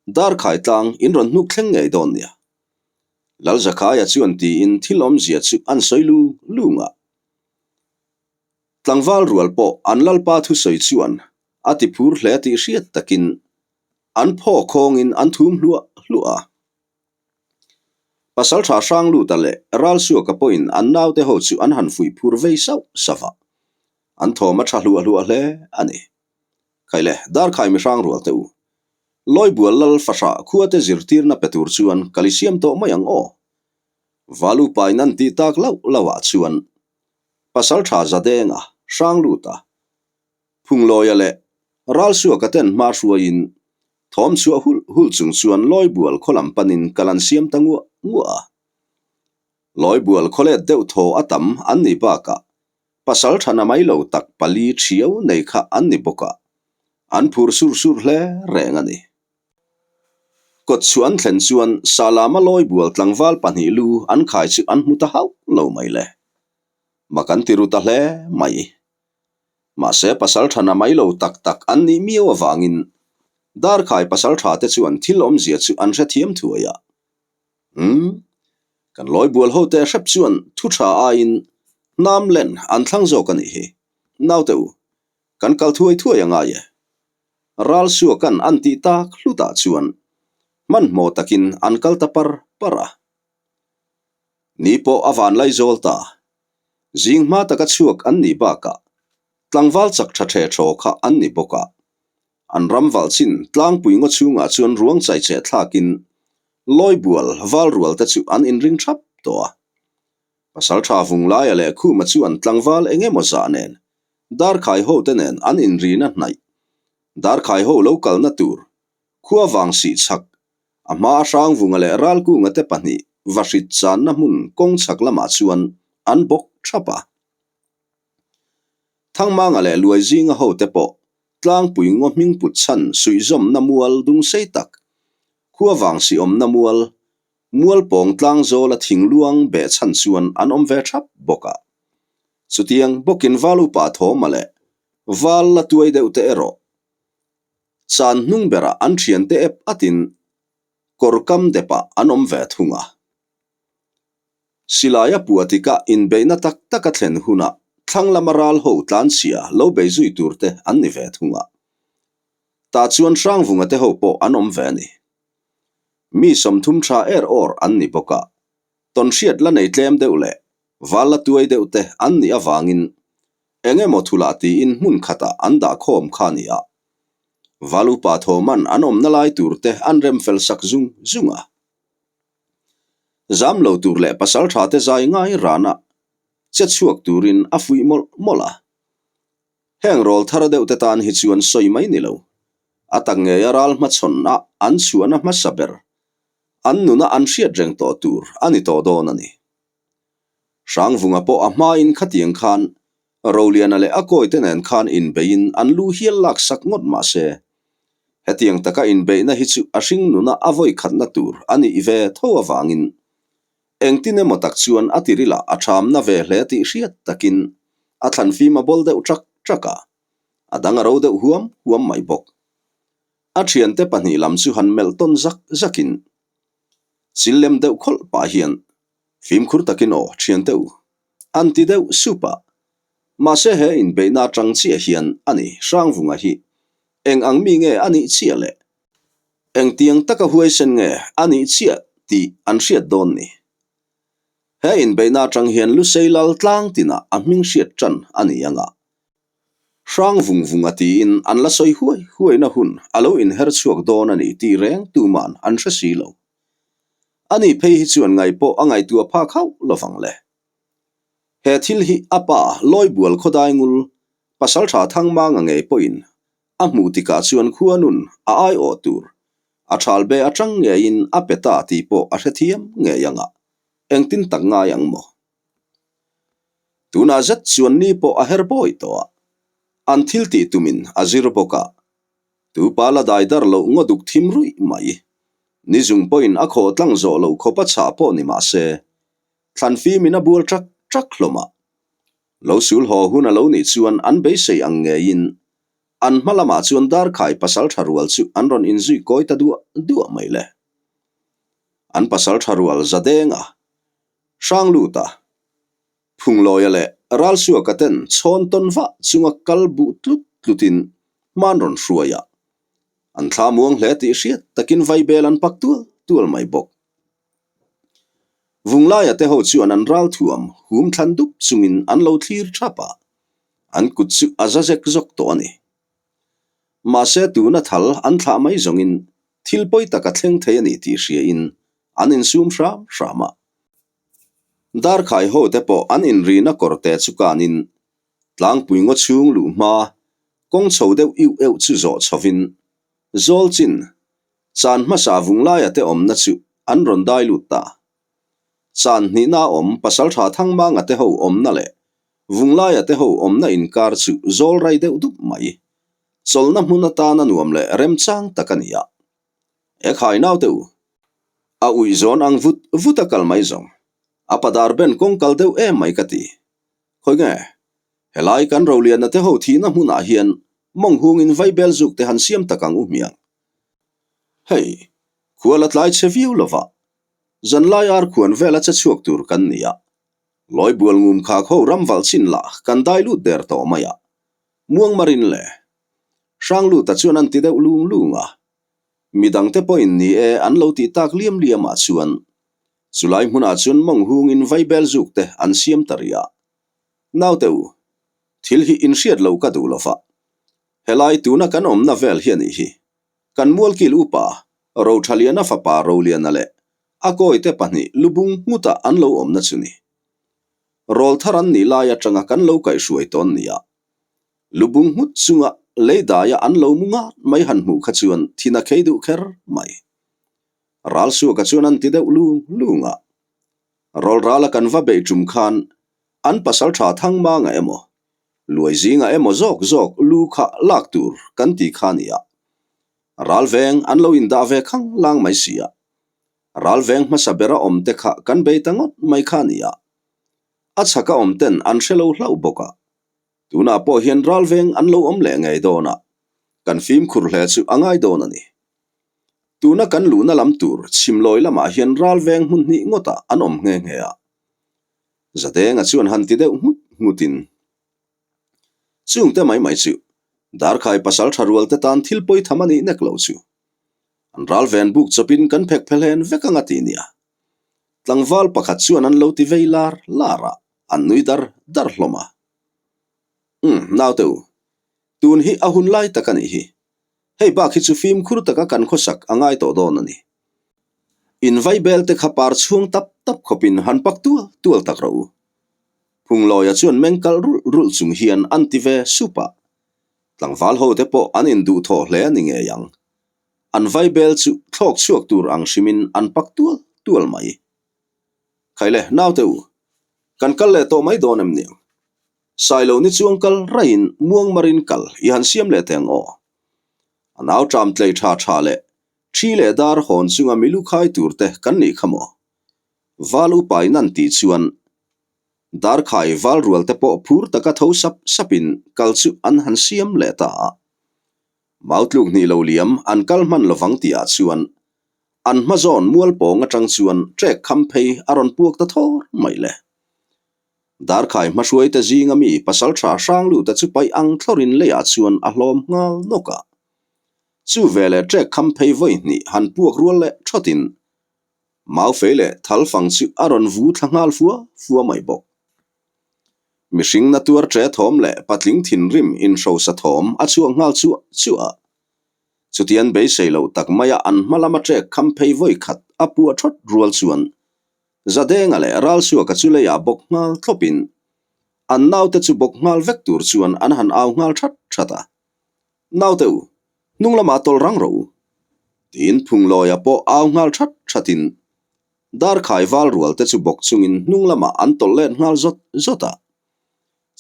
Darkhai tlang in rawn hnuk thleng ngei dawn nia. Lalzakhaia chuan tiin thil awmzia chu an sawi lung lung a. Tlangval rual pawh an Lalpa thusawi chuan a ti phur hle tih hriat takin an phaw khawngin an thum hluah hluah a. Pasaltha Hrangluta leh Ralsuaka pawhin an naute ho chu an han fuih phur vei sauh sauh a, an thawm a tha hluah hluah hle a ni. Khaile, Darkhai mihrang rual teh u. Lawibual lal fahrah khuate zirtirna pe tur chuan kal i siam tawh mai ang aw. Valupain an tih tak lauh lauhah chuan Pasaltha Zadenga, Hrangluta, Phunglawia leh Ralsuaka ten hma hruaiin thawm chhuah hulh hulh chung chuan Lawibual khaw lam panin kal an siam ta nguah nguah a. Lawibual khawlet deuh thaw a tam an nih bakah pasal tha na mai lo tak pali thiau nei kha an ni bawk a, an phur sur sur hle reng a ni. Kawt chhuah an thlen chuan Salama Lawibual tlangval pahnih lu an khai chu an hmu ta hauh lo mai le. Mak an ti ru ta hle mai. Mahse pasal tha na mai lo tak tak an nih miau avangin Darkhai pasal tha te chuan thil awmzia chu an hrethiam thuai a. Umm, kan lawibual ho te hrep chuan thu tha aiin hnam len an thlang zawk a nih hi. Naute u, kan kal thuai thuai a ngai e. Ral suakan an tih tak hlutah chuan hmanhmawh takin an kal ta par par a. Ni pawh a van lai zawl ta. Zing hma taka chhuak an nih bakah tlangval chak tha the thaw kha an ni bawk a. An ram valh chin tlangpui ngaw chhungah chuan ruang chaicheh thlakin Lawibual val rual te chu an inring thap tawh a. Pasaltha Vunglaia leh Khuma chuan tlangval eng emaw zah nen Darkhai ho te nen an inrina hnaih Darkhai ho lo kalna tur khua vang sih chhak a hma a Hrangvunga leh Ralkunga te pahnih va hrit channa hmun kawng chhak lamah chuan an bawk thap a. Thangmanga leh Luaizinga ho te pawh tlangpui ngaw hming put chhan suihzawmna mual dung sei tak, khua vang si awmna mual, mual pawng tlang zawla thing luang beh chhan chuan an awm ve thap bawk a. Chutiang bawkin val upa thawma leh val la tuai deuh te erawh chan hnung berah an thiante ep atin kawr kam depah an awm ve thung a. Silai a puah tikah inbeihna tak tak a thlen hunah thlang lama ral ho tlanchhia lo bei zui tur te an ni ve thung a. Tah chuan Hrangvunga te ho pawh an awm ve a ni. Mi 30 tha er awr an ni bawk a, tawnhriat la nei tlem deuh leh val la tuai deuh te an nih avangin eng emaw thulah tiin hmun khatah an dah khawm kha a ni a. Val upa thawman an awmna lai tur te an rem fel sak zung zung a. Zam lo tur leh pasal tha te zai ngai rana che chhuak turin a fuih mawlh mawlh a. Heng rawl thar deuh te tan hi chuan sawi mai ni lo. A tak ngeia ral hmachhawn a an chhuahna hmasa ber, an nuna an hriat reng tawh tur a ni tawh dawn a ni. Hrangvunga pawh a hmain khatiang khan Roliana leh a kawite nen khan inbeiin an lu hial lak sak ngawt mah se, hetiang taka inbeihna hi chu a hring nuna a vawi khatna tur a nih ve tho avangin engtin emaw tak chuan a tirilah a thamna ve hle tih hriat takin a thlan fim a bawl deuh ṭak ṭak a, a dang a ro deuh huam huam mai bawk. A thiante pahnih lam chu han melh tawn zak zakin chil lem deuh khawlh pah hian Fimkhur takin aw, thiante u, an ti deuh sup a. Mahse he inbeihna atang chiah hian a ni Hrangvunga hi eng ang mi nge a nih chiah le? Engtiang taka huaisen nge a nih chiah tih an hriat dawn ni. He inbeihna atang hian Lusei lal tlang tinah a hming hriat tan a ni ang a. Hrang vung vunga tiin an la sawi huai huaina hun a lo inher chhuak dawn a ni tih reng tuman an hre si lo. Ani phei hi chuan ngaih pawh a ngaihtuah phak hauh lovang le. He thil hi a pa Lawibual Khawdaingul Pasaltha Thangmanga ngei pawhin a hmuh tikah chuan khuanun a aiawh tur a thalbe atang ngeiin a pe ta tih pawh a hrethiam ngei anga engtin tak ngai ang maw? Tunah zet chuan ni pawh a her bawi tawh a, an thil tih tumin a zir bawk a, tupa la dai dar loh ngaw duk thim ruih mai. Ni zung pawhin a khawh tlang zawh loh khawp a chhah pawh ni mah se, thlan fimin a bual ṭak ṭak hlawm a. Lo sul haw hun a lo nih chuan an beisei ang ngeiin an hma lamah chuan darkhai pasal ṭha rual chu an rawn inzui kawi ta duah duah mai le. An pasal ṭha rual za deng a, Hrang lut a, Phunglawia leh Ralsuaka ten chhawn tawn vah chunga kal buh tlut tlutin hman rawn hruai a, an thla muang hle tih hriat takin vaibel an pak tual tual mai bawk. Vunglaia te ho chuan an ral thuam hum thlan dup chungin an lo thlir thap a, an kut chu a za zek zawk tawh a ni. Mahse tuna thal an thlah mai zawngin. thil pawi tak a thleng thei a ni tih hriain an insum hram hram a. Darkhai ho te pawh an inrina kawrte chu kanin tlangpui ngaw chhung luh hma kawng chho deuh iuh euh chu zawh chhovin zawl chin chan hmasa vunglaia te awmna chu an rawn dai lut ta. Chan hnihna awm Pasaltha Thangmanga te ho awmna leh Vunglaia te ho awmna inkar chu zawl rai deuh dup mai. Chawlhna hmun atana nuam leh remchang tak a ni a. E khai naute u, a uih zawn ang vut vut a kal mai zawng. A padar ben kawng kal deuh em mai ka ti. Khawi nge? Helai kan Roliana te ho thihna hmunah hian mawng hungin vaibel zuk te han siam tak ang u hmiang. Hei, khua la tlai che viau lova, zanlai ar khuan vela che chhuak tur kan ni a. Lawi bual ngum khak ho ram valh chin lah kan dai lut der tawh mai a. Muangmarin le. Hrangluta chuan an ti deuh lung lung a. Midangte pawhin ni e an lo tih tak liam liam ah chuan chulai hmunah chuan mawng hungin vaibel zuk te an siam ta rih a. Naute u, thil hi inhriat lo ka duh lova. Helai tuna kan awmna vel hi a nih hi. Kan mualkil upa Rothaliana fapa Roliana leh a kawite pahnih lubung nghutah an lo awmna chu ni. Rawl thar an nih lai atanga kan lo kaihhruai tawn nia. Lubung nghut chunga lei daia an lo mu ngat mai han hmuh kha chuan thin a khei duh kher mai. Ralsuaka chuan an ti deuh lung lung a. Rawl rala kan va beih tum khan an pasal tha thang manga emaw, luai zinga emaw zawk zawk lu kha lak tur kan ti kha nia. Ral veng an lo indah ve khang lang mai si a. Ral veng hmasa bera awm te kha kan bei ta ngawt mai kha nia. A chhaka awm ten an hre lo hlauh bawk a. Tunah pawh hian ral veng an lo awm leh ngei dawn a, kan fimkhur hle chu a ngai dawn a ni. Tuna kan luhna lam tur chhimlawi lamah hian ral veng hmun hnih ngawtah an awm nghe nghe a. Zadenga chuan han ti deuh nghut nghutin, Chungte mai mai chu Darkhai pasal tha rual te tan thil pawi tham a nih nek lo chu. An ral ven buk chawpin kan phek phelhen vek ang a ti nia. Tlangval pakhat chuan an lo ti vei lar lar a, an nui dar dar hlawm a. Umm, naute u, tun hi a hun lai tak a nih hi. Hei bak hi chu fimkhur taka kan khawsak a ngai tawh dawn a ni. In vaibel te kha par chhuang tap tap khawpin han pak tual tual tak rawh u. Phunglawia chuan meng kalh rulh rulh chung hian an ti ve sup a. Tlangval ho te pawh an induhthawh hle a ni ngei ang. An vaibel chu thlawk chhuak tur ang hrimin an pak tual tual mai. Khaile, naute u, kan kal leh tawh mai dawn em niang? Sailo ni chuang kal raiin muangmarin kal i han siam leh teh ang aw. A nau ṭam tlei ṭha ṭha leh ṭhi leh dar hawn chunga milu khai tur te kan nih kha maw? Val upa in an tih chuan Darkhai val rual te pawh phur taka tho sap sapin kal chu an han siam leh ta a. Mautluk hnih lo liam an kal hman lovang tihah chuan an hma zawn mual pawng atang chuan trek kham phei a rawn puak ta thawr mai le. Darkhai hmahruaite zinga mi pasal tha hrang luta chu paih ang thlawrin leiah chuan a hlawm nghal nawk a. Chu veleh trek kham phei vawi hnih han puak rual leh thawtin Maufei leh Thalfang chu a rawn vu thla nghal fua fua mai bawk. Mihring na tuar ṭe thawm leh patling thinrim inhrosa thawm a chhuak nghal chuah chuah a. Chutian beisei loh tak maia an hma lama ṭek kham phei vawi khat a puah ṭhawt rual chuan Zadenga leh Ralsuaka chu leiah bawk nghal thlawpin an naute chu bawk nghal vek tur chuan an han au nghal ṭhat ṭhat a. Naute u, hnung lamah tawlh rang rawh u. Tiin Phunglawia pawh au nghal ṭhat ṭhatin Darkhai val rual te chu bawk chungin hnung lamah an tawlh let nghal zawt zawt a.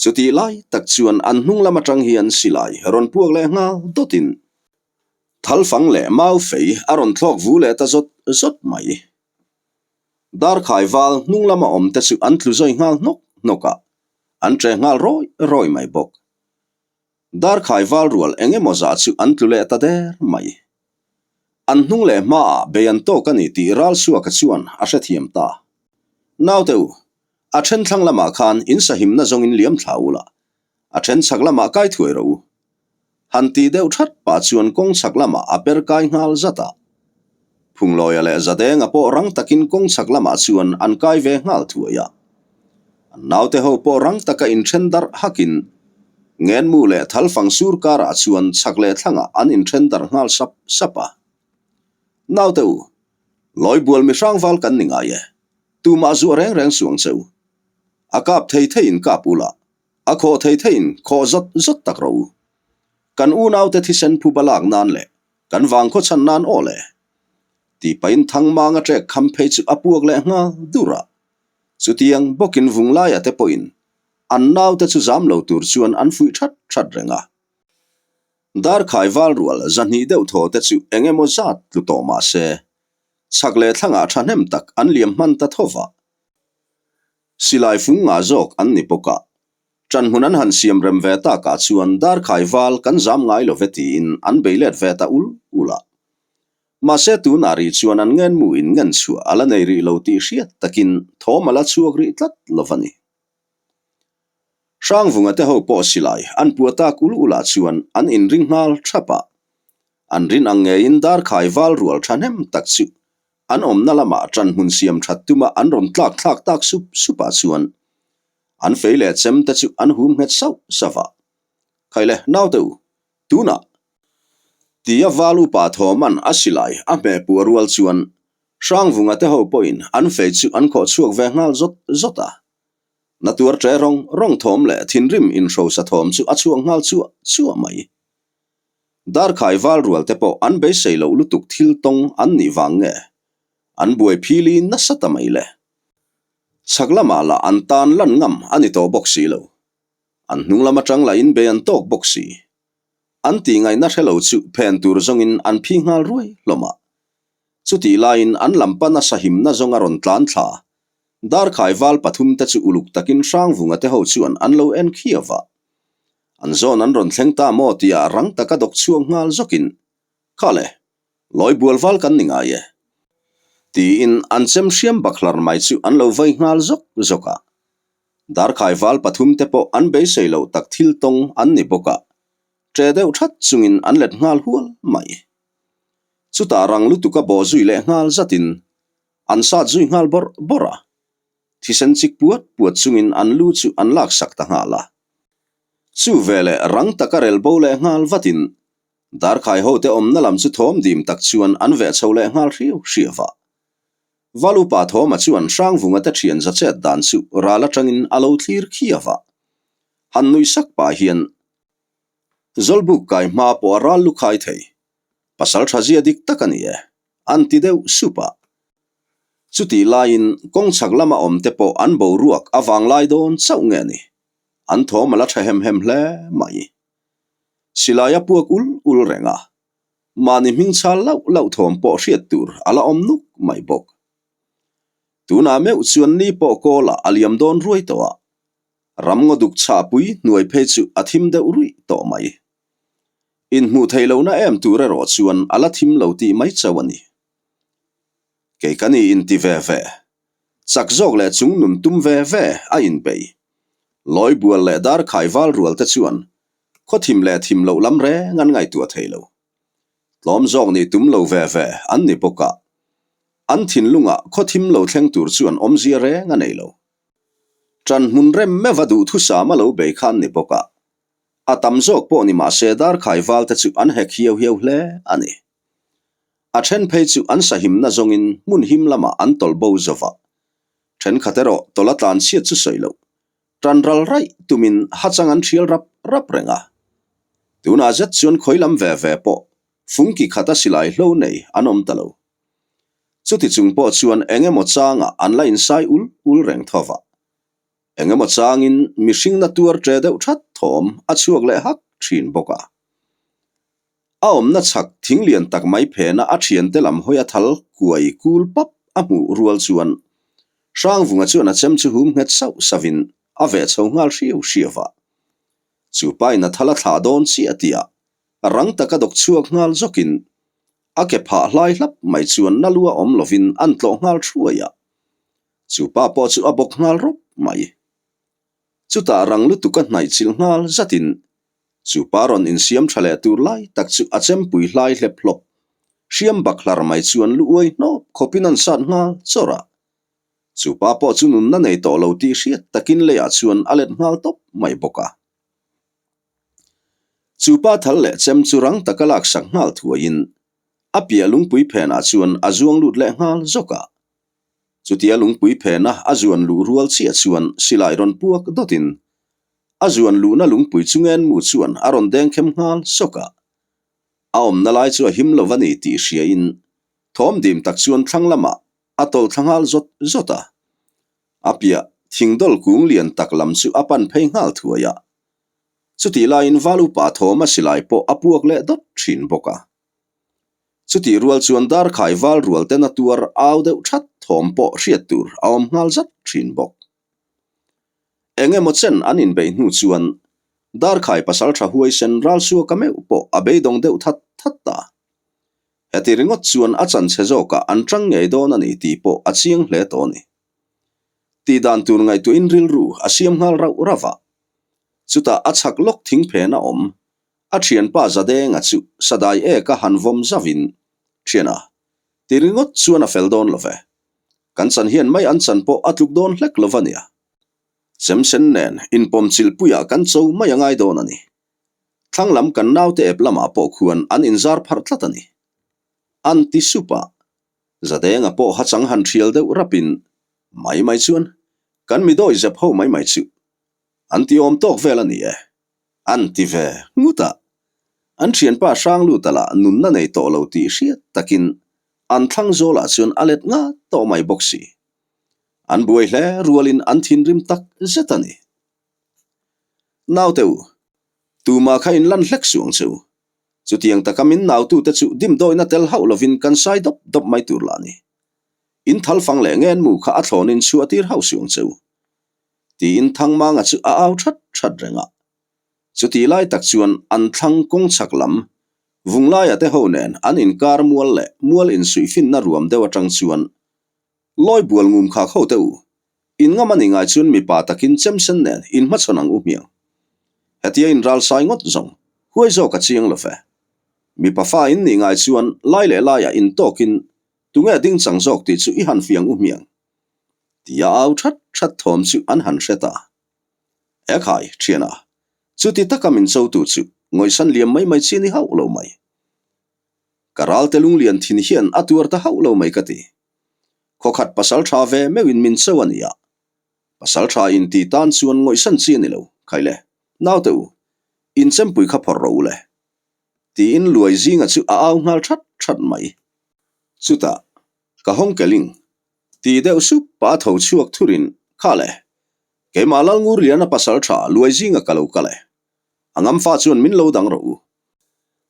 Chutih lai tak chuan an hnung lam atang hian silai rawn puak leh nghal dawtin Thalfang leh mau fei a rawn thlawk vu leh ta zawt zawt mai. Darkhai val hnung lama awm te chu an tlu zawi nghal hnawk hnawk a, an ṭe nghal rawi rawi mai bawk. Darkhai val rual eng emaw zah chu an tlu leh ta der mai. An hnung leh hmaah bei an tawk a ni tih Ralsuaka chuan a hrethiam ta. Naute u, a then thlang lamah khan in sahimna zawngin liam thla ula, a then chhak lamah kai thuai rawh u. Han tih deuh that pah chuan kawng chhak lamah a per kai nghal zat a. Phunglawia leh Zadenga pawh rang takin kawng chhak lamah chuan an kai ve nghal thuai a. An naute ho pawh rang taka inthen darh hakin Ngenmu leh Thalfang sur karah chuan chhak leh thlangah an inthen darh nghal sap sap a. Naute u, Lawibual mi hrangval kan ni ngai e, tumah zuah reng reng suang che u. A kap thei theiin kap ula, a khawh thei theiin khawh zawt zawt tak rawh u. Kan unaute thisen phuba lak nan leh kan vangkhaw chhan nan aw le. Tih pahin Thangmanga ṭek kham phei chu a puak leh nghal dur a. Chutiang bawkin Vunglaia te pawhin an naute chu zam lo tur chuan an fuih that that reng a. Darkhai val rual 200 deuh thaw te chu eng emaw zat tlu tawh mah se, chhak leh thlangah thahnem tak an liam hman ta tho va. Silai fung ngah zawk an ni bawk a, ṭanhmun an han siam rem ve takah chuan Darkhai val kan zam ngai lo ve tiin an bei let ve ta ul ul a. Mahse tunah rih chuan an ngenmu in ngen chhuah a la nei rih lo tih hriat takin thawm a la chhuak rih tlat lo va ni. Hrangvunga te ho pawh silai an pua tak ul ulah chuan an inring nghal thap a. An rin ang ngeiin darkhai val rual thahnem tak chu an awmna lamah ṭanhmun siam that tuma an rawn tlak thlak tak sup supah chuan an fei leh chem te chu an hum nghet sauh sauh a. Khaile naute u, tunah tia val upa thawman a silai a hmeh pua rual chuan Hrangvunga te ho pawhin an fei chu an khawh chhuak ve nghal zawt zawt a. Na tuar ṭe rawng rawng thawm leh thinrim inhrosa thawm chu a chhuak nghal chuah chuah mai. Darkhai val rual te pawh an beisei loh lutuk thil tawng an nih vang nge an buai phili nasa ta mai le. Chhak lamah lah an tan lan ngam a ni tawh bawk si lo. An hnung lam atang lah in bei an tawk bawk si. An tih ngaihna hre lo chu phen tur zawngin an phi nghal ruai hlawm a. Chutih laiin an lam pana sahimna zawng a rawn tlan thla. Darkhai val pathum te chu uluk takin Hrangvunga te ho chuan an lo en khiau a. An zawn an rawn thleng ta maw tia rang taka dawk chhuak nghal zawkin, Kha le, lawi bual val kan ni ngai e. Tiin an chem hriam bakhlar mai chu an lo vai nghal zawk zawk a. Darkhai val pathum te pawh an beisei loh tak thil tawng an ni bawk a, ṭe deuh ṭhat chungin an let nghal hual mai. Chutah rang lutuk a bawh zui leh nghal zatin an sat zui nghal bawrh bawrh a, thisen chik puat puat chungin an lu chu an laksak ta nghal a. Chu veleh rang taka rel bo leh nghal vatin Darkhai hote awmna lam chu thawm dim tak chuan an veh chho leh nghal hriau hriau a. Valupa Thawma chuan Hrangvunga te thian za chet dan chu ral atangin a lo thlir khiau a. Han nuih sak pah hian Zawlbuk kai hma pawh a ral lu khai thei. Pasal tha zia dik tak a ni e, an ti deuh sup a. Chutih laiin kawng chhak lama awm te pawh an boruak a vang lai dawn chauh nge ni? An thawm a la tha hem hem hle mai. Silai a puak ul ul reng a, mahni hming chhal lauh lauh thawm pawh hriat tur a la awm nuk mai bawk. Tunah meuh chuan ni pawh kawlah a liam dawn ruai tawh a, ram ngaw duk chhahpui hnuai phei chu a thim deuh ruih tawh mai. Inhmuh theih lohna em tur erawh chuan a la thim lo tih mai chauh a ni. Kei ka ni inti ve ve, chak zawk leh chung nun tum ve ve a inbei. Lawibual leh Darkhai val rual te chuan khaw thim leh thim loh lam reng an ngaihtuah thei lo. Tlawm zawk nih tum lo ve ve an ni bawk a, an thinlungah khaw thim lo thleng tur chuan awmzia reng a nei lo. Ṭan hmun rem meuha duhthusam a lo bei kha an ni bawk a, A tam zawk pawh ni mah se Darkhai val te chu an hek hiau hiau hle a ni. A then phei chu an sahimna zawngin hmun him lamah an tawlh bo zo va. Thenkhat erawh tawlh a tlan chhiat chu sawi loh. Tan ral raih tumin hachang an thial rap rap reng a. Tunah zet chuan khawi lam ve ve pawh fungki khata silai hlo nei an awm ta lo. Chuti chung pawh chuan eng emaw changah an la insai ul ul reng tho va. Eng emaw changin mihring na tuar ṭe deuh ṭhat thawm a chhuak leh hak ṭhin bawk a. A awmna chhak thing lian tak mai phena a ṭhiante lam hawi a thal kuai kul pap a hmuh rual chuan Hrangvunga chuan a chem chu hum nghet sauh sauhin a veh chho nghal hriau hriau a. Chu pain a thal a thlah dawn chiah tihah rang taka dawk chhuak nghal zawkin a ke phah hlai hlap mai chuan na lua awm lovin an tlawh nghal thuai a. Chu pa pawh chu a bawk nghal rawp mai. Chutah rang lutuk a hnaih chilh nghal zatin chu pa rawn insiam tha leh tur lai tak chu a chempui hlai hlep hlawp. Hriam bak hlar mai chuan lu uai hnawp khawpin an sat nghal chawrh a. Chu pa pawh chu nunna nei tawh lo tih hriat takin leiah chuan a let nghal tawp mai bawk a. Chu pa thal leh chem chu rang taka laksak nghal thuaiin. A piah lungpui phenah chuan a zuang lut leh nghal zawk a. Chutia lungpui phena a zuan luh rual chiah chuan silai rawn puak dawtin a zuan luhna lungpui chu ngenmu chuan a rawn deng khem nghal sawk a. A awmna lai chu a him lo a ni tih hriain thawm dim tak chuan thlang lamah a tawlh thla nghal zawt zawt a. A piah thingdawl kung lian tak lam chu a pan phei nghal thuai a. Chutih laiin val upa thawma silai pawh a puak leh dawt thin bawk a. Chutih rual chuan darkhai val rual ten a tuar au deuh that thawm pawh hriat tur a awm nghal zat thin bawk. Eng emaw chen an inbeih hnu chuan darkhai pasal tha huaisen ralsuaka meuh pawh a beidawng deuh that that ta. Heti ringawt chuan a chanchhe zawkah an tang ngei dawn a ni tih pawh a chiang hle tawh a ni. Tih dan tur ngaihtuahin rilru a siam nghal rauh rauh a. Chutah a chhak lawk thing phen a awm. A thianpa Zadenga chu sadai eka han vawm zauhin, Thiana, ti ringawt chuan a fel dawn lo ve. Kan chan hian mai an chan pawh a tluk dawn hlek lo va nia. Chemsen nen inpawm chilhpuiah kan cho mai a ngai dawn a ni. Thlang lam kan naute ep lamah pawh khuan an inzar pharh tlat a ni. An ti sup a. Zadenga pawh hachang han thial deuh rapin, Mai mai chuan kan mi dawi zep ho mai mai chu an ti awm tawk vel a ni e. An ti ve nghut a. An thianpa Hrangluta lah nunna nei tawh lo tih hriat takin an thlang zawlah chuan a let ngat tawh mai bawk si. An buai hle rualin an thinrim tak zet a ni. Naute u, tumah kha in lan hlek suh ang che u. Chutiang taka min nautute chu dimdawina tel hauh lovin kan sai dawp dawp mai tur lah a ni. In thalfang leh ngenmu kha a thlawnin chhuah tir hauh suh ang che u. Tiin Thangmanga chu a au that that reng a. Chutih lai tak chuan an thlang kawng chhak lam Vunglaia te ho nen an inkar mual leh mual insuihfinna ruam deuh atang chuan Lawi bual ngum khak ho te u, in ngam a ni ngai chuan mipa takin chemsen nen in hmachhawn ang u hmiang. Hetia in ral sai ngawt zawng, huai zawk a chiang lo ve. Mipa fa in nih ngai chuan lai leh laiah in tawkin tunge ding chang zawk tih chu i han fiang u hmiang. Tia au that that thawm chu an han hre ta. Ekhai, thiana, chuti taka min chotu chu ngawisan liam mai mai chi ni hauh lo mai. Ka ralte lunglian thin hian a tuar ta hauh lo mai ka ti. Khawkhat pasal tha ve meuhin min cho a nia. Pasal tha in ti tan chuan ngawihsan chi a ni lo, khai le, naute u, in chempui kha phawrh rawh u le. Tiin luai zinga chu a au nghal that that mai. Chutah, ka hawng keling, ti deuh sup pah a tho chhuak thurin, kha le, keimah Lalngurliana pasal tha luai zinga ka lo kal e. A ngamfa chuan min lo dang rawh u.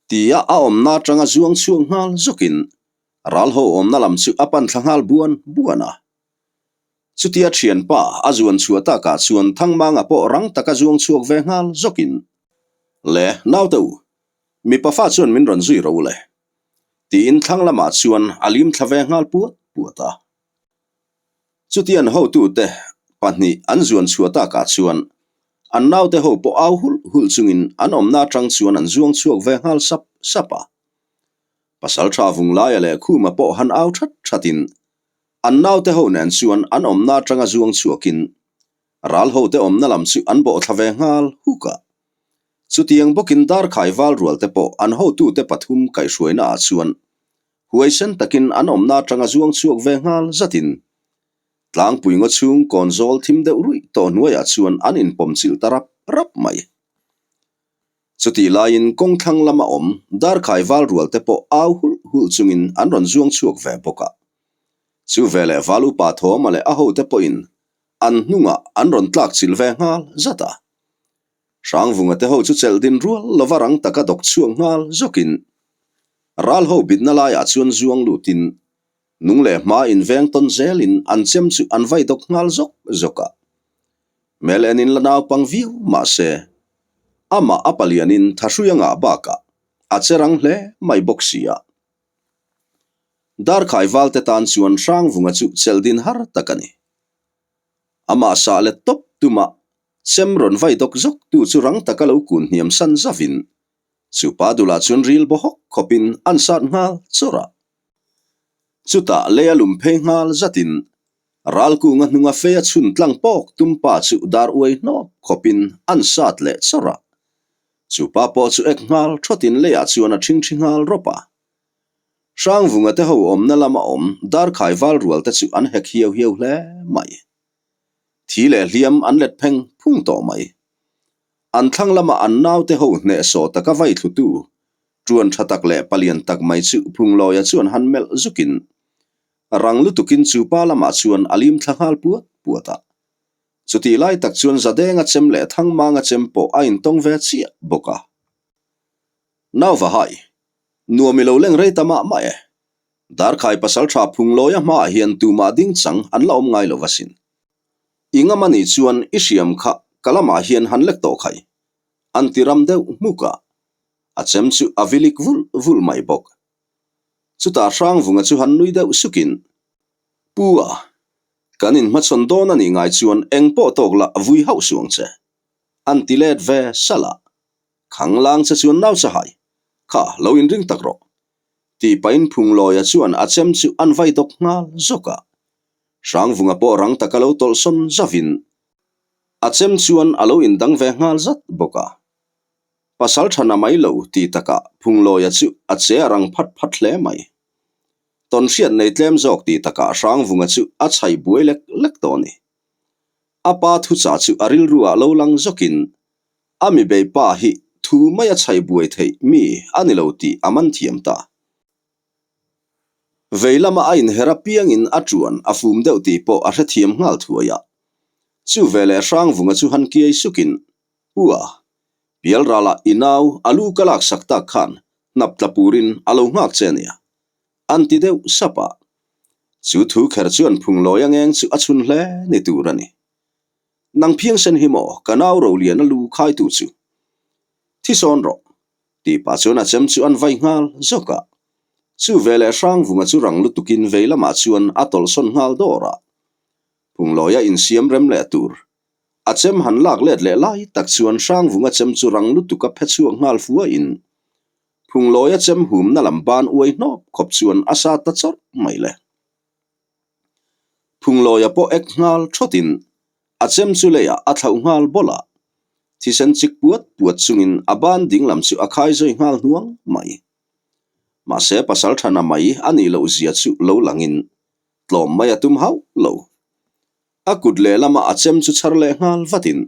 Tia a awmna atanga zuang chhuak nghal zawkin ral ho awmna lam chu a pan thla nghal buan buan a. Chutia thianpa a zuan chhuah takah chuan Thangmanga pawh rang taka zuang chhuak ve nghal zawkin, Le, naute u, mipa fa chuan min rawn zui ro le. Tiin thlang lamah chuan a lim thla ve nghal puat puat a. Chutian hotute pahnih an zuan chhuah takah chuan an naute ho pawh au hulh hulh chungin an awmna atang chuan an zuang chhuak ve nghal sap sap a. Pasaltha Vunglaia leh Khuma pawh han au that thatin an naute ho nen chuan an awmna atanga zuang chhuakin ral hote awmna lam chu an bawhthla ve nghal huk a. Chutiang bawkin Darkhai val rualte pawh an hotute pathum kaihhruaina ah chuan Huaisen takin an awmna atanga zuang chhuak ve nghal zatin tlangpui ngaw chhung kawn zawl thim deuh ruih tawh hnuaiah chuan an inpawm chilh ta rap rap mai. Chutih laiin kawng thlang lama awm darkhai val rual te pawh au hulh hulh chungin an rawn zuang chhuak ve bawk a. Chu veleh val upa Thawma leh a hote pawhin an hnungah an rawn tlak chilh ve nghal zat a. Hrangvunga te ho chu chelh din rual lova rang taka dawk chhuak nghal zawkin ral ho bitna laiah chuan zuang lutin nung leh hma inveng tawn zelin an chem chu an vai dawk nghal zawk zawk a. Hmel enin la naupang viau mahse amah a palianin thahrui a ngah bakah a che rang hle mai bawk si a. Darkhai valte tan chuan Hrangvunga chu chelh din har tak a ni. Amah sah let tawp tumah Chem rawn vai dawk zawk tu chu rang taka lo kun hniam san zavin chu pa dulah chuan ril baw hawk khawpin an sat nghal chawrh a. Chutah lei a lum phei nghal zatin ralkunga hnunga fei a chhun tlang pawk tum pa chu dar uai hnawp khawpin an sat leh chawrh a. Chu pa pawh chu ek nghal thawtin leiah chuan a ṭhingṭhi nghal rawp a. Hrangvunga te ho awmna lama awm Darkhai val rual te chu an hek hiau hiau hle mai. Thi leh hliam an let pheng phung tawh mai. An thlang lama an naute ho hnehsawh taka vai thlutu, ṭuan ṭha tak leh palian tak mai chu Phunglawia chuan han melh zukin rang lutukin chu pa lamah chuan a lim thla nghal puat puat a. Chutih lai tak chuan Zadenga chem leh Thangmanga chem pawh a intawng ve chiah bawk a. Nauva hai, nuam i lo leng rei ta mah mah e. Darkhai pasalṭha Phunglawia hmaah hian tumah ding chang an la awm ngai lo va sin. I ngam a nih chuan i hriam kha ka lamah hian han lek tawh khai. An ti ram deuh hmuk a, a chem chu a vilik vulh vulh mai bawk. Chutah Hrangvunga chu han nui deuh sukin, Pu a, kan inhmachhawn dawn a nih ngai chuan eng pawh tawk lah vui hauh suang che. An ti let ve salh a, Khanglang che chuan nau chahai, kha lo inring tak rawh. Tih pahin Phunglawia chuan a chem chu an vai dawk nghal zawk a. Hrangvunga pawh rang taka lo tawlhsawn zavin a chem chuan a lo indang ve nghal zat bawk a. Pasal tha na mai lo tih takah Phunglawia chu a che a rang phat phat hle mai. Tawnhriat nei tlem zawk tih takah Hrangvunga chu a chhaih buai lek lek tawh a ni. A pa thuchah chu a rilru ah lo lang zawkin a mi bei pa hi thu mai a chhaih buai theih mi a ni lo tih a man thiam ta. Vei lama a inher apiangin a ṭuan a fum deuh tih pawh a hrethiam nghal thuai a. Chu veleh Hrangvunga chu han kiai sukin, Ua, Pialralah i nau a lu ka laksak tak khan hnap tla purin a lo nghak che ania, an ti deuh sap a. Chu thu kher chuan Phunglawi a ngeng chu a chhun hle ni tur a ni. Nang phiangsen hi maw ka nau Roliana lu khaitu chu? Thi sawn rawh, tih pah chuan a chem chu an vai nghal zawk a. Chu veleh Hrangvunga chu rang lutukin vei lamah chuan a tawlhsawn nghal dawr a. Phunglawia insiam rem leh tur a chem han lak let leh lai tak chuan Hrangvunga chem chu rang lutuka phe chhuak nghal fuahin Phunglawia chem humna lam ban uai hnawp khawp chuan a sa ta chawrh mai le. Phunglawia pawh ek nghal thawtin a chem chu leiah a thlauh nghal bawlh a, thisen chik puat puat chungin a ban dinglam chu a khai zui nghal hnuang mai. Mahse pasal thana mai a nih loh zia chu lo langin tlawm mai a tum hauh lo. A kut lehlama a chem chu chhar leh nghal vatin,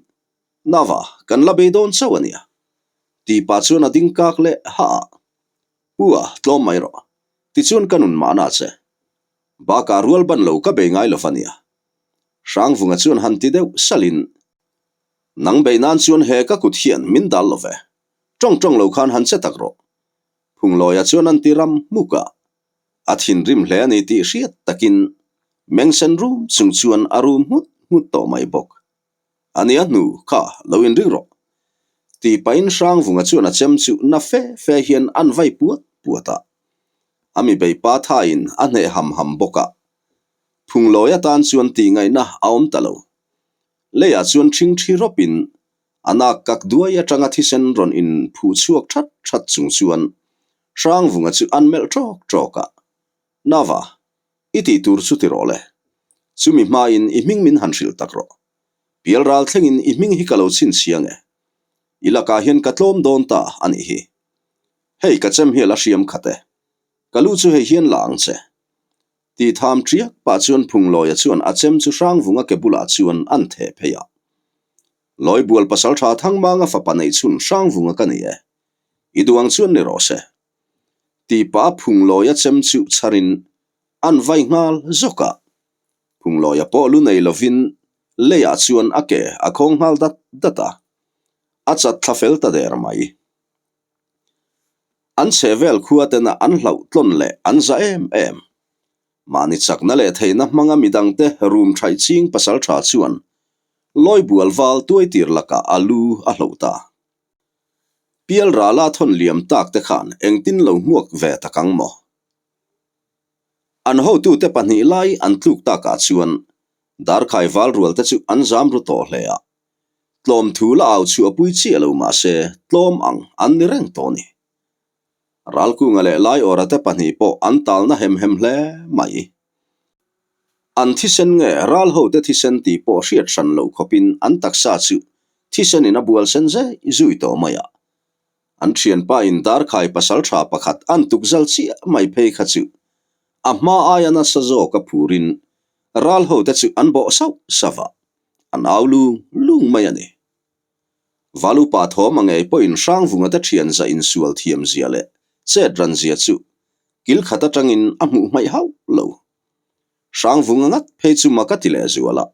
Nava, kan la bei dawn chauh a nia, tih pah chuan a ding kak leh hah a. Ua, tlawm mai rawh. Tichuan ka nun mahna che. Bakah rual ban lo ka bei ngai lo va nia. Hrangvunga chuan han ti deuh salhin, Nang bei nan chuan he ka kut hian min dal lo ve. Tawng tawng lo khan han che tak rawh. Phunglawia chuan an ti ram hmuk a. A thinrim hle a ni tih hriat takin mengsen rum chung chuan a rum nghut nghut tawh mai bawk. A nia hnu kha lo inring rawh. Tih pahin Hrangvunga chuan a chem chu na fe fe hian an vai puat puat a. A mi bei pa thaiin a hneh ham ham bawk a. Phunglawi atan chuan tih ngaihna a awm ta lo. Leiah chuan ṭhing ṭhi rawpin a nak kak duai aṭanga thisen rawn in phuh chhuak ṭhat ṭhat chung chuan Hrangvunga chu an melh ṭawk ṭawk a. Nava, i tih tur chu ti rawh le. Chumi hmain i hming min han hrilh tak rawh. Pial ral thlengin i hming hi ka lo chhinchhiang e. I lakah hian ka tlawm dawn ta a nih hi. Hei ka chem hi a la hriam khat e. Ka lu chu hei hian la ang che. Tih tham ṭiak pah chuan Phunglawia chuan a chem chu Hrangvunga ke bulah chuan an theh phei a. Lawibual pasalṭha Thangmanga fapa neih chhun Hrangvunga ka ni e. I duh ang chuan ni rawh se. Tih pah a Phunglawia chem chu chharin an vai nghal zawk a. Phunglawia pawh lu nei lovin leiah chuan a ke a khawng nghal dat dat a, a chat thla fel ta der mai. An chhe vel khua tena an hlauh tlawn leh an za em em. Mahni chakna leh theihna hmanga midangte rum thaih ching pasal tha chuan Lawibual val tuaitir lakah a lu a hloh ta. Pial rala thawn liam tak te khan engtin lo hmuak ve tak ang maw? An hotute pahnih lai an tluk takah chuan Darkhai val rual te chu an zam ru tawh hle a. Tlawm thu la au chhuah pui chiah lo mah se tlawm ang an ni reng tawh a ni. Ralkunga leh Laiawra te pahnih pawh an talna hem hem hle mai. An thisen nge ral hote thisen tih pawh hriat hran loh khawpin an taksa chu thisenin a bual sen zai zui tawh mai a. An thianpa in Darkhai pasaltha pakhat an tukzal chiah mai phei kha chu a hma aia nasa zawk a phurin ral hote chu an bawh sauh sauh a, an au lung lung mai a ni. Valupa thawm a ngei pawhin Hrangvunga te thian zah insual thiam zia leh chet ran zia chu kil khat atangin a hmuh hmaih hauh lo. Hrangvunga ngat phei chu mak a ti leh zual a,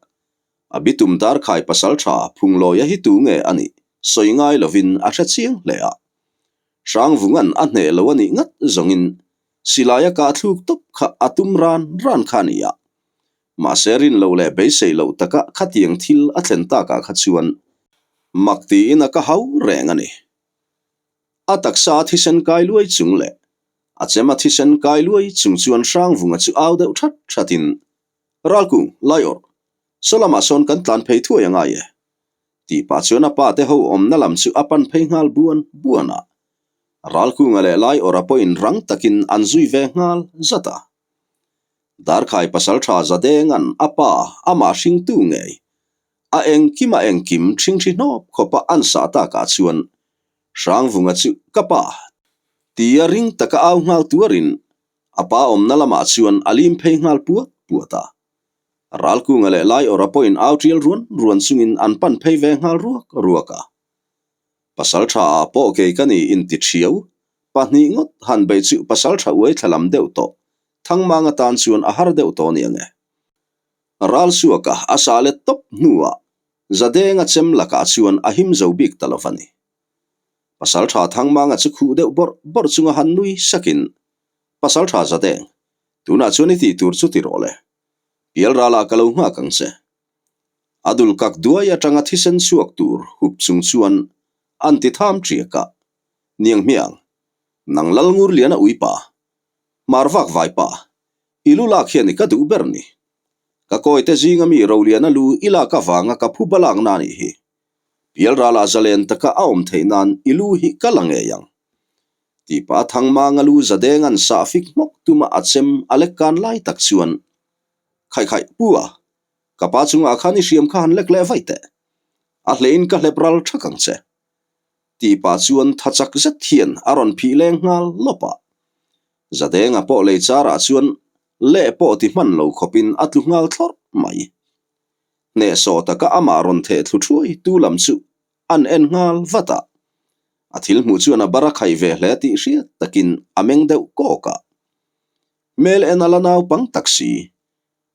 A bitum Darkhai pasaltha Phunglawia hi tu nge a nih sawi ngai lovin a hre chiang hle a. Hrangvunga'n a hneh lo a nih ngat zawngin silaia kah thluk tawp kha a tum ran ran kha a ni a. Mahse rin loh leh beisei loh taka khatiang thil a thlen takah kha chuan mak tiin a ka hau reng a ni. A taksa a thisen kai luai chung leh a chem a thisen kai luai chung chuan Hrangvunga chu au deuh that thatin Ralkung, Laiawrh, saw lamah sawn kan tlan phei thuai a ngai e. Tih pah chuan a pa te ho awmna lam chu a pan phei nghal buan buan a. Ralkunga leh Laiawrha pawhin rang takin an zui ve nghal zat a. Darkhai pasaltha Zadenga'n a pa amah hringtu ngei a engkim a engkim ṭhingṭhi hnawp khawpa an sah takah chuan Hrangvunga chu ka pa tia ring taka au nghal tuarin A pa awmna lamah chuan a lim phei nghal puat puat a. Ralkunga leh Laiawrha pawhin au tial ruan ruan chungin an pan phei ve nghal ruak ruak a. Pasaltha ah pawh kei ka ni inti thiau, pahnih ngawt han bei chu pasaltha uai thla lam deuh tawh, Thangmang atan chuan a har deuh tawh nia nge. Ralsuaka a sah let tawp hnuah Zadenga chem lakah chuan a him zo bik ta lo va ni. Pasaltha Thangmanga chu khuh deuh bawrh bawrh chunga han nui sakin, Pasaltha Zadeng, tunah chuan i tih tur chu ti rawh le. Pial ralah ka lo nghak ang che. A dul kak duai atanga thisen chhuak tur hup chung chuan an ti tham ṭiak a, Niang hmiang, nang lal ngur liana uipa, hmar vak vaipa, i lu lak hian i ka duh ber ni. Ka kawite zinga mi Roliana lu i lak avanga ka phu balakna a nih hi. Pialralah zalen taka a awm theih nan i lu hi ka la ngei ang. Tih pah Thangmanga lu zadeng an sah fik hmawk tuma a chem a lek kan lai tak chuan, Khaih khaih, pu a, ka pa chungah khan i hriam kha han lek leh vaih teh. A hlein ka hlep ral thak ang che. Tih pah chuan tha chak zet hian a rawn phih leng nghal lawp a. Zadenga pawh lei charah chuan leh pawh ti hman lo khawpin a tlu nghal thlawrh mai. Hnehsawh taka amah rawn theh thlu thuai tu lam chu an en nghal vat a. A thil hmuh chuan a bar a khaih ve hle tih hriat takin a meng deuh kawk a. Hmel en a la naupang tak si.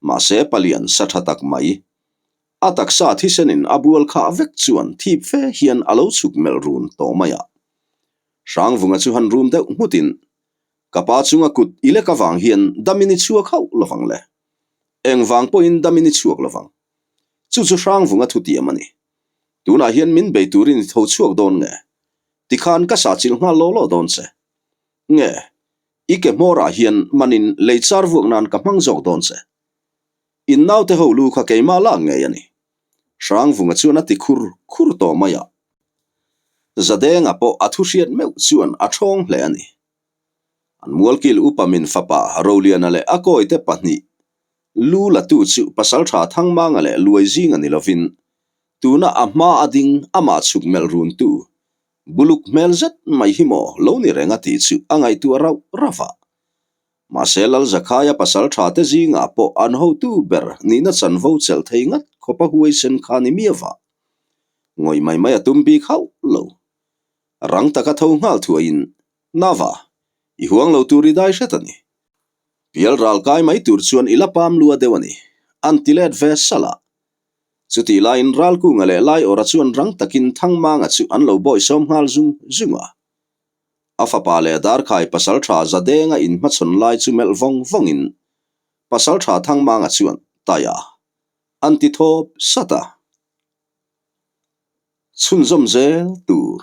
Mahse palian sa tha tak mai. A taksa thisenin a bual khah vek chuan thip fe hian a lo chhuk melh run tawh mai a. Hrangvunga chu han rum deuh nghutin, Ka pa chunga kut i lek avang hian damin i chhuak hauh lovang le. Engvang pawhin damin i chhuak lovang. Chu chu Hrangvunga thutiam a ni. Tunah hian min bei turin i tho chhuak dawn nge? Tikhan ka sah chilh nghal law law dawn che. Nge, i ke hmawrah hian manin lei char vuak nan ka hmang zawk dawn che. In naute ho lu kha keimah lak ngei a ni. Hrangvunga chuan a ti khur khur tawh mai a. Zadenga pawh a thu hriat meuh chuan a thawng hle a ni. An mualkil upa min fapa Roliana leh a kawite pahnih lu latu chu Pasaltha Thangmanga leh Luai zinga ni lovin tuna a hma a ding amah chhuk melh runtu buluk hmel zet mai hi maw lo ni reng a tih chu a ngaihtuah rauh rauh a. Mahse Lalzakhaia Pasaltha te zingah pawh an hotu ber nihna chanvo chelh thei ngat khawpa huaisen kha ni miau a. Ngawih mai mai a tum bik hauh lo. Rang taka tho nghal thuaiin, Nava, i huang lo tur i dai hret a ni. Pial ral kai mai tur chuan i la pam lua deuh a ni, an ti let ve salh a. Chutih laiin Ralkunga leh Laiawrha chuan rang takin Thangmanga chu an lo bawisawm nghal zung zung a. A fapa leh Darkhai pasaltha Zadenga inhmachhawn lai chu melh vawng vawngin Pasaltha Thangmanga chuan, Taia, an ti thawp sat a. Chhunzawm zel tur.